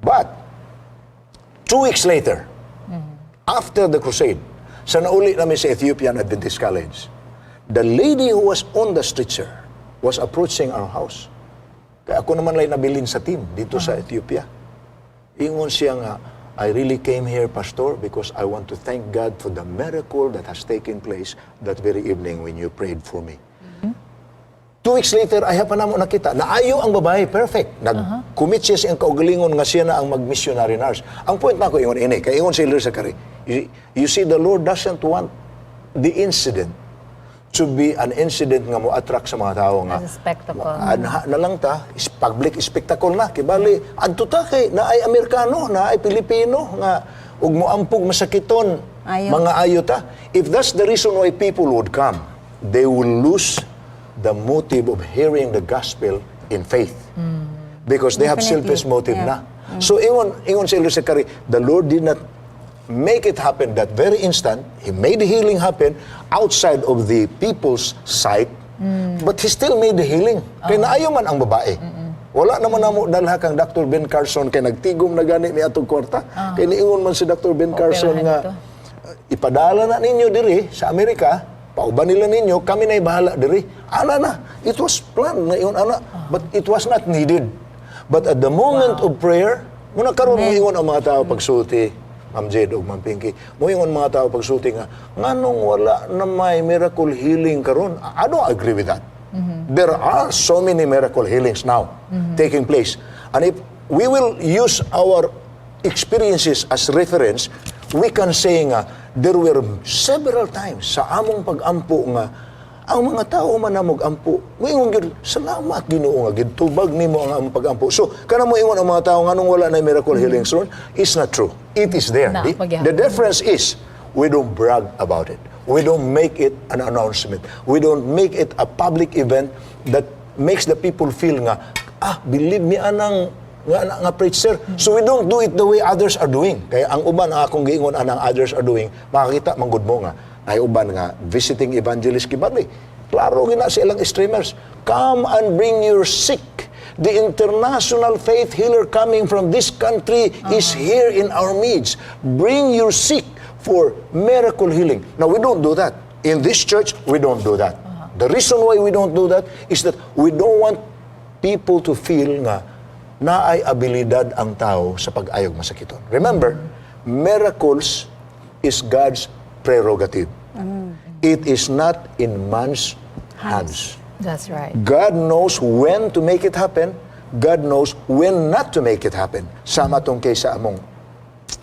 But 2 weeks later, after the crusade, sa nauli namin sa Ethiopian Adventist College, the lady who was on the stretcher was approaching our house. Kaya ako naman lang nabilin sa team dito sa Ethiopia. Ingon siya nga, "I really came here, Pastor, because I want to thank God for the miracle that has taken place that very evening when you prayed for me." 2 weeks later, ay pa namo nakita. Naayo ang babae, perfect. Nag-commit siya sa iyang kaugalingon nga siya na ang mag-missionary nurse. Ang point nako ingon ini, kay ingon si Elder Zachary, you see, the Lord doesn't want the incident to be an incident nga mo attract sa mga tao nga As a spectacle. Anha na lang ta is public spectacle na kibali adto ta kay naay Amerikano, naay Pilipino nga ug moampog masakiton. Ayo. Mga ayo ta. If that's the reason why people would come, they will lose the motive of hearing the gospel in faith because they have Definitely. Selfish motive na. So ingon si Elder Zachary, the Lord did not make it happen that very instant. He made the healing happen outside of the people's sight, but he still made the healing. Kay naayo man ang babae. Wala naman namo dalha kang Dr. Ben Carson kay nagtigom na gani mi atong kwarta. Kay niingon man si Dr. Ben Carson Operahan nga ito. Ipadala na ninyo diri sa Amerika, pauban nila ninyo, kami na'y bahala diri. Ana na, it was planned nga ingon ana, but it was not needed. But at the moment of prayer, muna karon moingon ang mga tao pagsulti, Ma'am Jade ug Ma'am Pinky, moingon mga tao pagsulti nga, nganong wala na may miracle healing karon? I don't agree with that. There are so many miracle healings now taking place. And if we will use our experiences as reference, we can say nga, there were several times sa among pag-ampo nga, ang mga tao man namog ampo, moingon gyud, "Salamat Ginoo nga gitubag nimo ang among pag-ampo." So, kana mo ingon ang mga tao nganong wala na miracle healings ron, it's not true. It is there. Na, pagyapon. The difference is, we don't brag about it. We don't make it an announcement. We don't make it a public event that makes the people feel nga, "Ah, believe me anang nga, nga preacher." So we don't do it the way others are doing. Kaya ang uban ang akong giingon anang others are doing, makakita manggod mo nga, ay uban nga visiting evangelist kibali. Klaro gina sa ilang streamers. "Come and bring your sick. The international faith healer coming from this country is here in our midst. Bring your sick for miracle healing." Now, we don't do that. In this church, we don't do that. The reason why we don't do that is that we don't want people to feel nga naay abilidad ang tao sa pag-ayog masakiton. Remember, miracles is God's prerogative. It is not in man's hands. That's right. God knows when to make it happen. God knows when not to make it happen. Sama tong kay sa among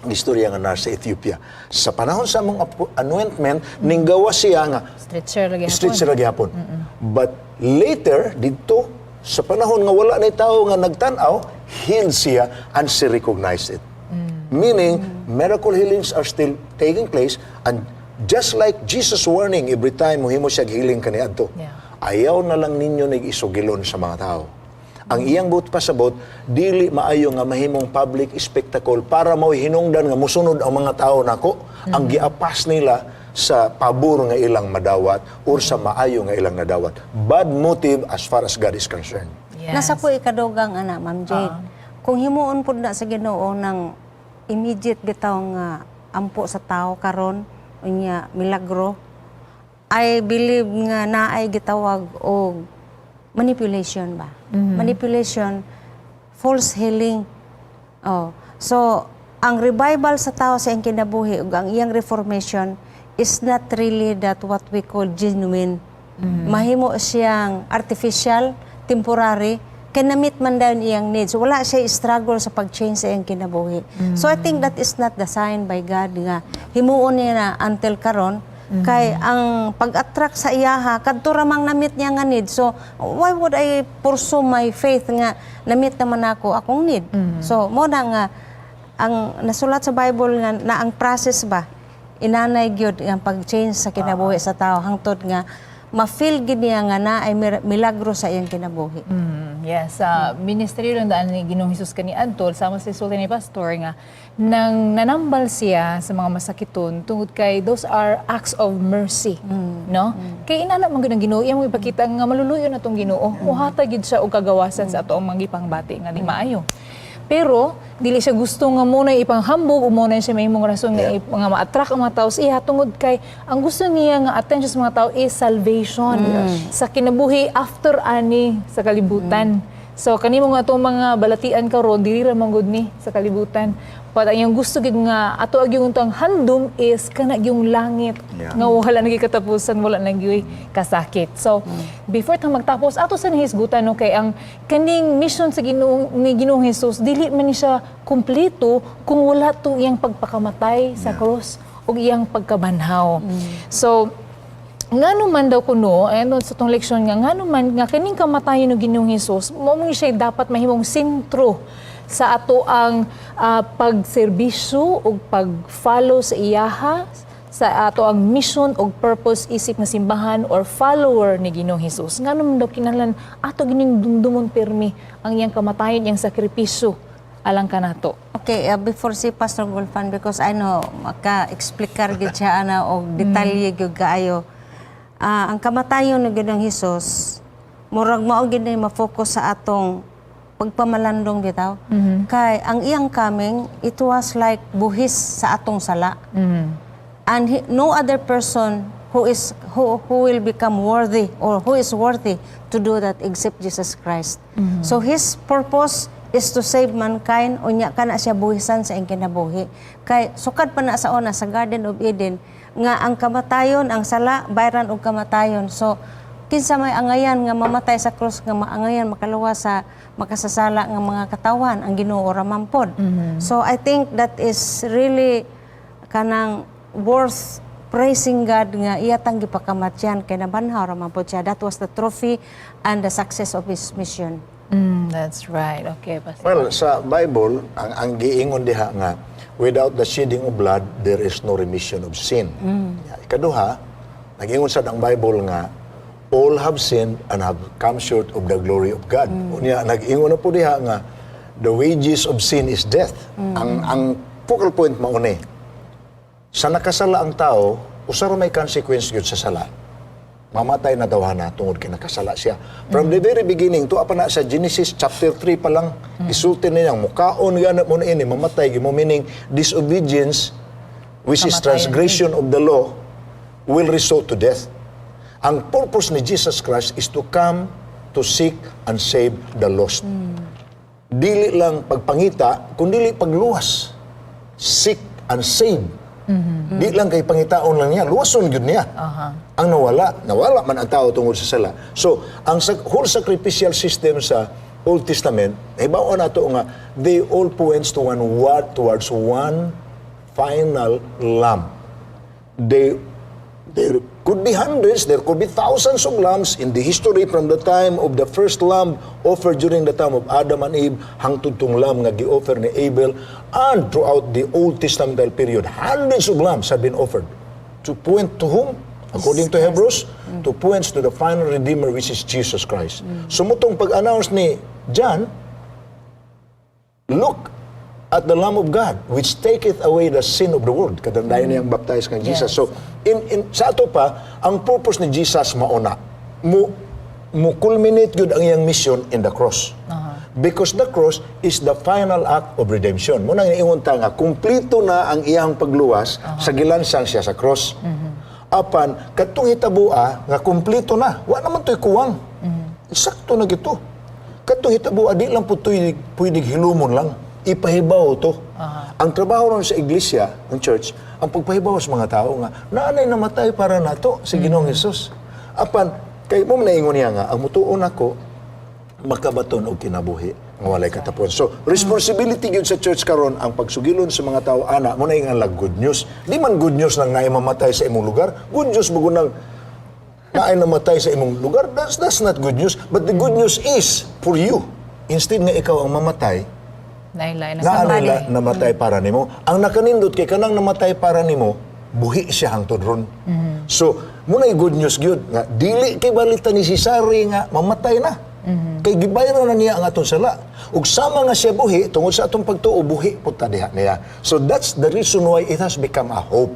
istorya nga nasa Ethiopia. Sa panahon sa among anointment, ninggawa siya nga Stretcher lagi hapon. Stretcher lagi hapon. But later, dito, sa panahon nga wala na tao nga nagtan-aw, healed siya and she recognized it. Meaning, miracle healings are still taking place and just like Jesus warning every time mohimo siya healing kaniadto. "Ayaw na lang ninyo nag-isugilon sa mga tao." Ang iyang buot pasabot, dili maayo nga mahimong public spectacle para mao hinungdan nga musunod ang mga tao nako. Ang giapas nila sa pabor nga ilang madawat or sa maayo nga ilang nadawat. Bad motive as far as God is concerned. Nasa ko ikadugang ana, Ma'am Jade. Kung himuon pud na sa Ginoo ng immediate bitaw nga ampo sa tao karon unya milagro, I believe nga naay gitawag og manipulation ba? Manipulation, false healing. Oh. So, ang revival sa tao sa iyang kinabuhi ug ang iyang reformation is not really that what we call genuine. Mahimo siyang artificial, temporary, kay na-meet man dayon iyang needs. Wala siya struggle sa pag-change sa iyang kinabuhi. So I think that is not the sign by God nga himuon niya na until karon kay ang pag-attract sa iyaha kadto ra mang na-meet niya nga need. So why would I pursue my faith nga na-meet naman ako akong need? So mo na nga ang nasulat sa Bible nga na ang process ba inanay gyud ang pag-change sa kinabuhi sa tao hangtod nga ma-feel gid niya nga na ay milagro sa iyang kinabuhi. Yes, sa ministeryo lang daan ni Ginoong Hesus kaniadto, sama sa sulti ni Pastor nga nang nanambal siya sa mga masakiton tungod kay those are acts of mercy, no? Kay inana man gyud ang Ginoo, iyang ipakita nga maluluyo na tong Ginoo. Muhatag gyud siya og kagawasan sa ato ang mga gipangbati nga di maayo. Pero dili siya gusto nga mao na ipanghambog o mao na siya mahimong rason nga, nga ma-attract ang mga tao sa iya tungod kay ang gusto niya nga attention sa mga tao is salvation sa kinabuhi after ani sa kalibutan. So kanimo nga atong mga balatian karon, dili ra man gud ni sa kalibutan. But ang iyang gusto gid nga ato gyud ang handom is kana yung langit nga wala na gyud katapusan, wala na gyud kasakit. So before ta magtapos, ato sa nahisgutan, no, kay ang kaning mission sa Ginoong ni Ginoong Hesus, dili man ni siya kumpleto kung wala to iyang pagpakamatay sa krus ug iyang pagkabanhaw. So ngano man daw kuno ano sa tong leksyon nga ngano man nga kining kamatayon ng Ginoong Hesus mao man siya dapat mahimong sentro sa ato ang pagserbisyo ug pag-follow sa iyaha, sa ato ang mission ug purpose isip nga simbahan or follower ni Ginoong Hesus? Ngano man daw kinahanglan ato gining dumdumon pirmi ang iyang kamatayon, iyang sakripisyo alang kanato? Okay, before si Pastor Gulfan, because I know maka-explikar gid siya ana og detalye gyud kaayo. Ang kamatayon ni Ginoong Hesus, murag mao gid ni ma-focus sa atong pagpamalandong bitaw. Kay ang iyang coming, it was like buhis sa atong sala. And no other person who will become worthy or who is worthy to do that except Jesus Christ. So his purpose is to save mankind, unya kana siya buhisan sa iyang kinabuhi. Kay sukad pa na sa una sa Garden of Eden nga ang kamatayon, ang sala bayran og kamatayon. So kinsa may angayan nga mamatay sa krus nga maangayan makaluwas sa makasasala nga mga katawan? Ang Ginoo ra man pod. So I think that is really kanang worth praising God nga iya tang gipakamatyan kay nabanhaw ra man pod siya. That was the trophy and the success of his mission. That's right. Okay, Pastor. Well, sa Bible, ang giingon diha nga, without the shedding of blood, there is no remission of sin. Yeah. Ikaduha, nag-ingon sad ang Bible nga, all have sinned and have come short of the glory of God. Unya, nag-ingon na po diha nga, the wages of sin is death. Ang focal point mao ni, sa nakasala ang tao, usa ra may consequence gyud sa sala. Mamatay na tawhana tungod kay nakasala siya. From the very beginning, tuwa pa na sa Genesis chapter 3 pa lang, gisulti niya, mukaon ganit mo na ini, mamatay, mo, meaning disobedience, which is Kamatayan. Transgression of the law, will result to death. Ang purpose ni Jesus Christ is to come to seek and save the lost. Dili lang pagpangita, kundi pagluwas. Seek and save. Di lang kay pangitaon lang niya, luwason gyud niya. Ang nawala, nawala man ang tao tungod sa sala. So, ang whole sacrificial system sa Old Testament, hibaw nato nga they all points to one what towards one final lamb. There could be hundreds, there could be thousands of lambs in the history from the time of the first lamb offered during the time of Adam and Eve hangtod tong lamb nga gi-offer ni Abel, and throughout the Old Testamental period, hundreds of lambs have been offered. To point to whom? According to Hebrews, to points to the final Redeemer, which is Jesus Christ. So mao tong pag-announce ni John, "Look at the Lamb of God, which taketh away the sin of the world." Katong dayon niyang baptize kang Jesus. So, in sa ato pa, ang purpose ni Jesus mauna. Mo culminate gyud ang iyang mission in the cross. Because the cross is the final act of redemption. Mao nang ingon ta nga kumpleto na ang iyang pagluwas sa gilansang siya sa cross. Apan katong hitabua nga kumpleto na, wa naman to'y kuwang. Sakto na gito. Katong hitabua, di lang po to'y pwedeng hilumon lang. Ipahibaw to. Ang trabaho ron sa iglesia, ang church, ang pagpahibaw sa mga tao nga naanay namatay para nato si Ginoong Hesus. Apan kay mo naingon niya nga ang mutuon ako makabaton og kinabuhi nga walay katapon. So, responsibility gyud sa church karon ang pagsugilon sa mga tao ana mao na nga good news. Di man good news nang naay mamatay sa imong lugar. Good news bugo nang naay namatay sa imong lugar. That's not good news. But the good news is for you. Instead nga ikaw ang mamatay, Nailay na na somebody. Namatay para nimo. Ang nakanindot kay kanang namatay para nimo, buhi siya hangtod ron. So, mao na'y good news gyud nga dili kay balita ni Cesare nga mamatay na. Kay gibayaran na niya ang atong sala. Ug sama nga siya buhi, tungod sa atong pagtuo, buhi pud ta diha niya. So that's the reason why it has become a hope.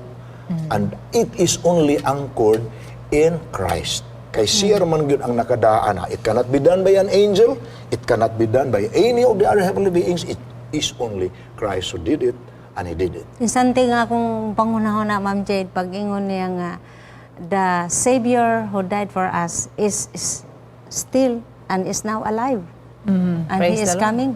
And it is only anchored in Christ. Kay siya man gyud ang nakadaan na. It cannot be done by an angel. It cannot be done by any of the other heavenly beings. It is only Christ who did it, and He did it. Instante nga akong pangunahon na, Ma'am Jade, pag ingon niya nga, the Savior who died for us is still and is now alive. And Praise He is the Lord. coming.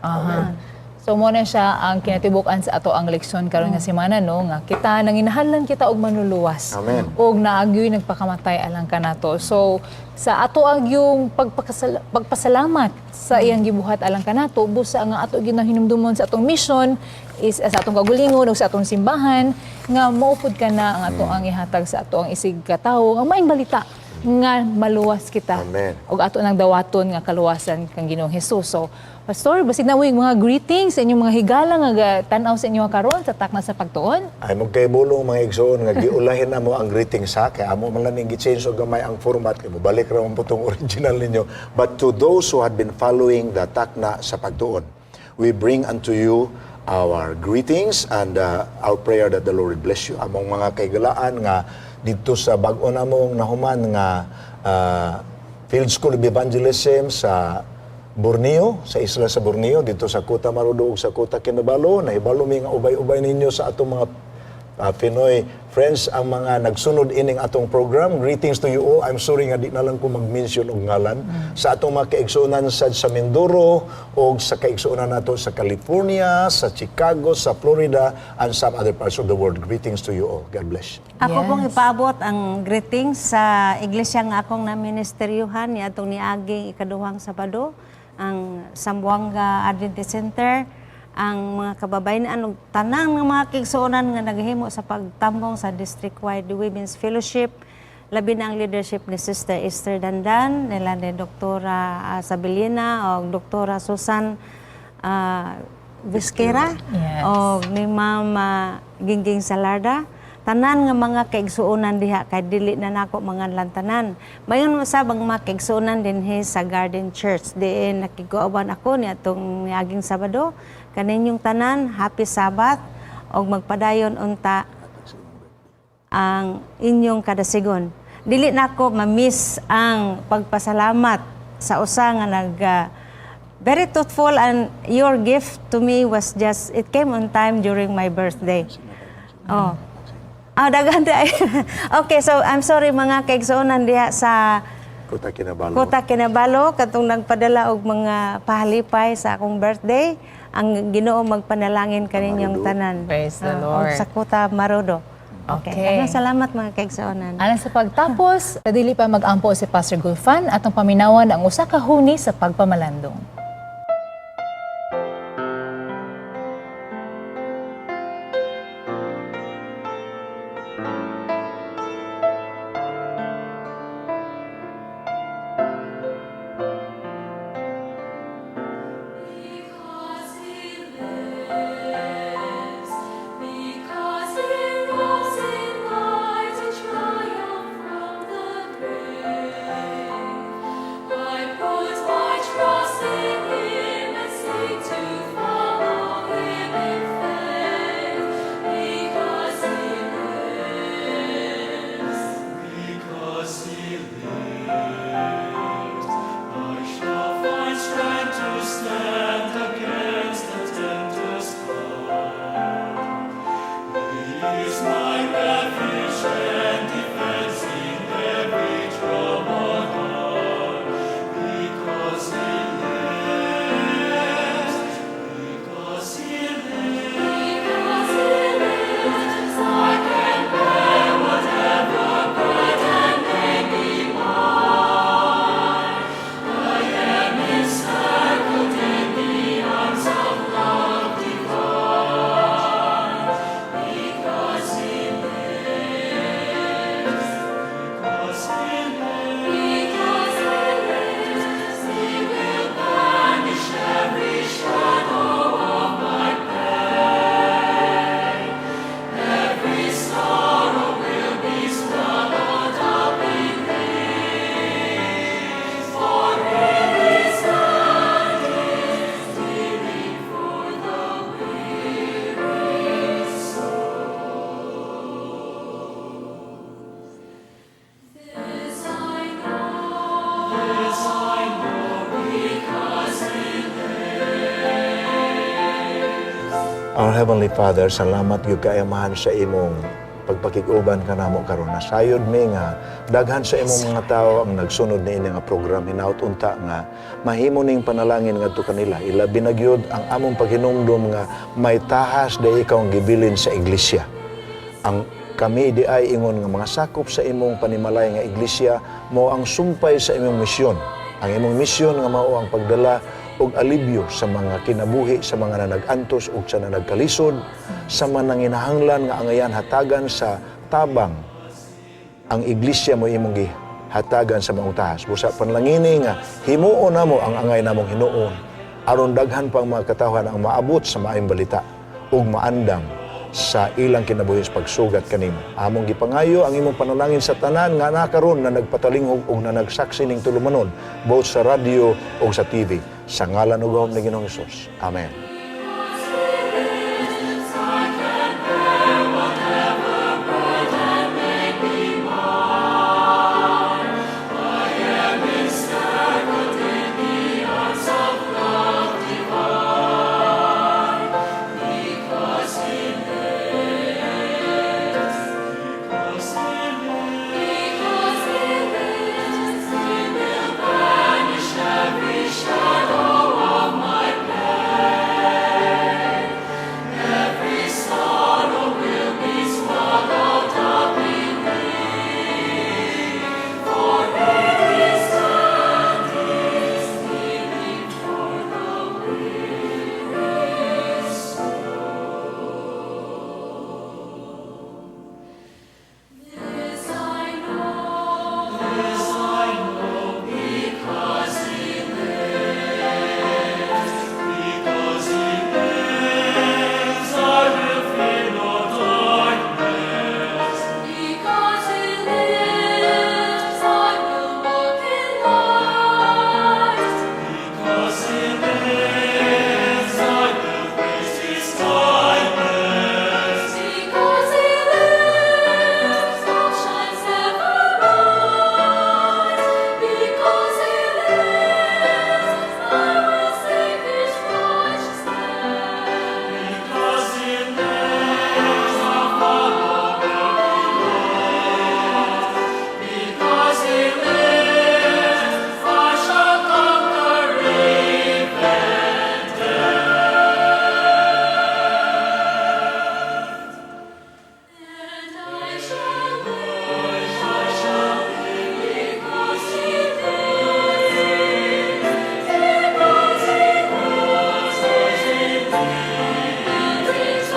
Aha. So mo na siya ang kinatibuk-an sa ato ang leksyon karon nga semana, no, nga kita nanginahanglan kita og manluluwas. Amen. Og naagyoy nagpakamatay alang kanato. So sa ato ang yung pagpasalamat sa iyang gibuhat alang kanato, busa nga ato ginahinumdumon sa atong mission is sa atong kagulingon o sa atong simbahan nga maupod ka na ang ato ang ihatag sa ato ang isig katawo ang maayong balita nga maluwas kita Amen. ug ato nang dawaton nga kaluwasan kang Ginoong Hesus. So, Pastor, basig na mo yung mga greetings sa inyong mga higala nga tan-aw sa inyo karon sa takna sa pagtuon. Ay mo kay bulong, mga igsoon, nga giulahin na mo ang greetings ha, kay amo man lang ning gi-change og gamay ang format kay mobalik ra man po tong original ninyo. But to those who had been following the Takna sa Pagtuon, we bring unto you our greetings and our prayer that the Lord bless you. Among mga kaigalaan nga didto sa bag-o namong nahuman nga Field School of Evangelism sa Borneo, sa isla sa Borneo, dito sa Kota Marudu ug sa Kota Kinabalu, nahibalo mi nga ubay-ubay ninyo sa atong mga Pinoy friends ang mga nagsunod ining atong program. Greetings to you all. I'm sorry nga di na lang ko mag-mention og ngalan. Sa atong mga kaigsuonan sa Mindoro o sa kaigsuonan nato sa California, sa Chicago, sa Florida, and some other parts of the world. Greetings to you all. God bless. Ako pong ipaabot ang greetings sa iglesia nga akong naministeryuhan ni atong niaging ikaduhang Sabado, ang Zamboanga Adventist Center, ang mga kababayan ug tanang nga mga kaigsuonan nga naghimo sa pagtambong sa District-wide Women's Fellowship, labi na ang leadership ni Sister Esther Dandan, nila ni Doktora Sabilina o Doktora Susan Vizquera o ni Ma'am Gingging Salarda, tanan nga mga kaigsuonan diha kay dili na nako mga lantanan. Mayon usab ang mga kaigsuonan dinhi sa Garden Church diin nakiguaban ako ni atong niaging Sabado. Kaninyong tanan, happy Sabbath og magpadayon unta ang inyong kadasigon. Dili nako ma-miss ang pagpasalamat sa usa nga nag very thoughtful, and your gift to me was just, it came on time during my birthday. Oh. Ah, daghan di ay. Okay, so I'm sorry mga kaigsuonan diha sa Kota Kinabalu. Kota Kinabalu katong nagpadala og mga pahalipay sa akong birthday. Ang Ginoo magpanalangin kaninyong Marudo. tanan. Praise the Og Lord. sa Kota Marudo. Okay. Okay. Daghang salamat, mga kaigsuonan. Alang sa pagtapos, sa dili pa mag-ampo si Pastor Gulfan, atong paminawan ang usa ka huni sa pagpamalandong. Because He lives, because He rose in mighty triumph from the grave, I put my trust in Our Heavenly Father, salamat gyud kaayo, Amahan, sa imong pagpakig-uban kanamo karon. Nasayod mi nga daghan sa imong mga tao ang nagsunod niini nga program. Hinaut unta nga mahimo ning panalangin ngadto kanila. Ilabi na gyud ang among paghinumdum nga may tahas diay ikaw ang gibilin sa iglesia. Ang kami diay ingon nga mga sakop sa imong panimalay nga iglesia mao ang sumpay sa imong misyon. Ang imong misyon nga mao ang pagdala og alibyo sa mga kinabuhi sa mga nanag-antos ug sa nanagkalisod, sa mga nanginahanglan nga angayan hatagan sa tabang. Ang iglesia mo imong gihatagan sa maong tahas. Busa panalangini nga himuon namo ang angay namong hinuon aron daghan pang mga katawhan ang maabot sa maayong balita ug maandam sa ilang kinabuhi sa pagsugat kanimo. Among gipangayo ang imong panalangin sa tanan nga nakaron na nagpatalinghog ug na nagsaksi ning tulumanon both sa radio ug sa TV. Sa ngalan ug gahom ni Ginoong Hesus. Amen. Because he lives, he will banish every shadow of my pain. Every sorrow will be swallowed up in thee. For in his hand is healing for the weary soul. This I know, this I know, because he lives. Because he lives, I will fear no darkness. Because he lives, I will walk in light. Because he lives, I will praise his kindness. Because he lives, all shines ever bright. Because he lives, I will sing his righteousness. Because he lives, I'll follow where he goes. Because he lives, I shall conquer even death. And I shall live, I shall live because he lives, because he lives, and rejoice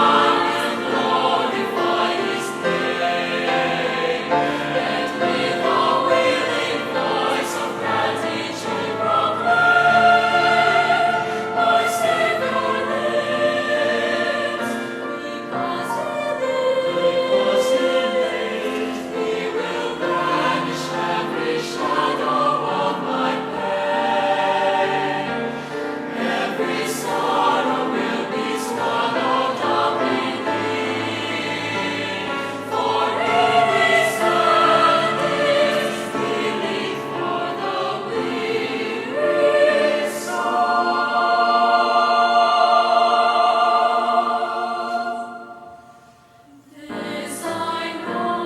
and glorify his name, and with a willing voice of gratitude proclaim, my Savior lives, because he lives, he will banish every shadow of my pain. Every sorrow will be swallowed up in thee. For in his hand is healing for the weary soul. This I know,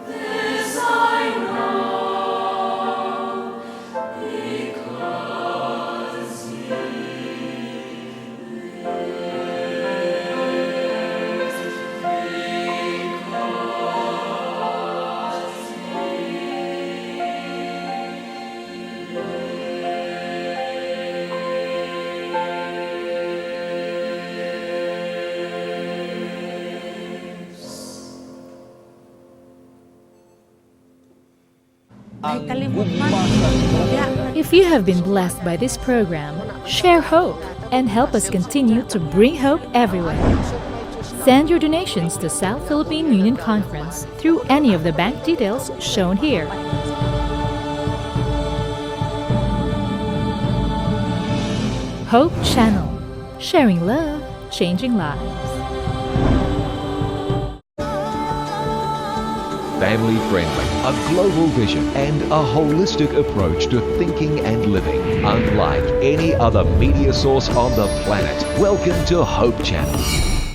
this I know, because he lives, because Ay, kalimot man. Ya. If you have been blessed by this program, share hope and help us continue to bring hope everywhere. Send your donations to South Philippine Union Conference through any of the bank details shown here. Hope Channel, sharing love, changing lives. Family friendly, a global vision, and a holistic approach to thinking and living. Unlike any other media source on the planet. Welcome to Hope Channel.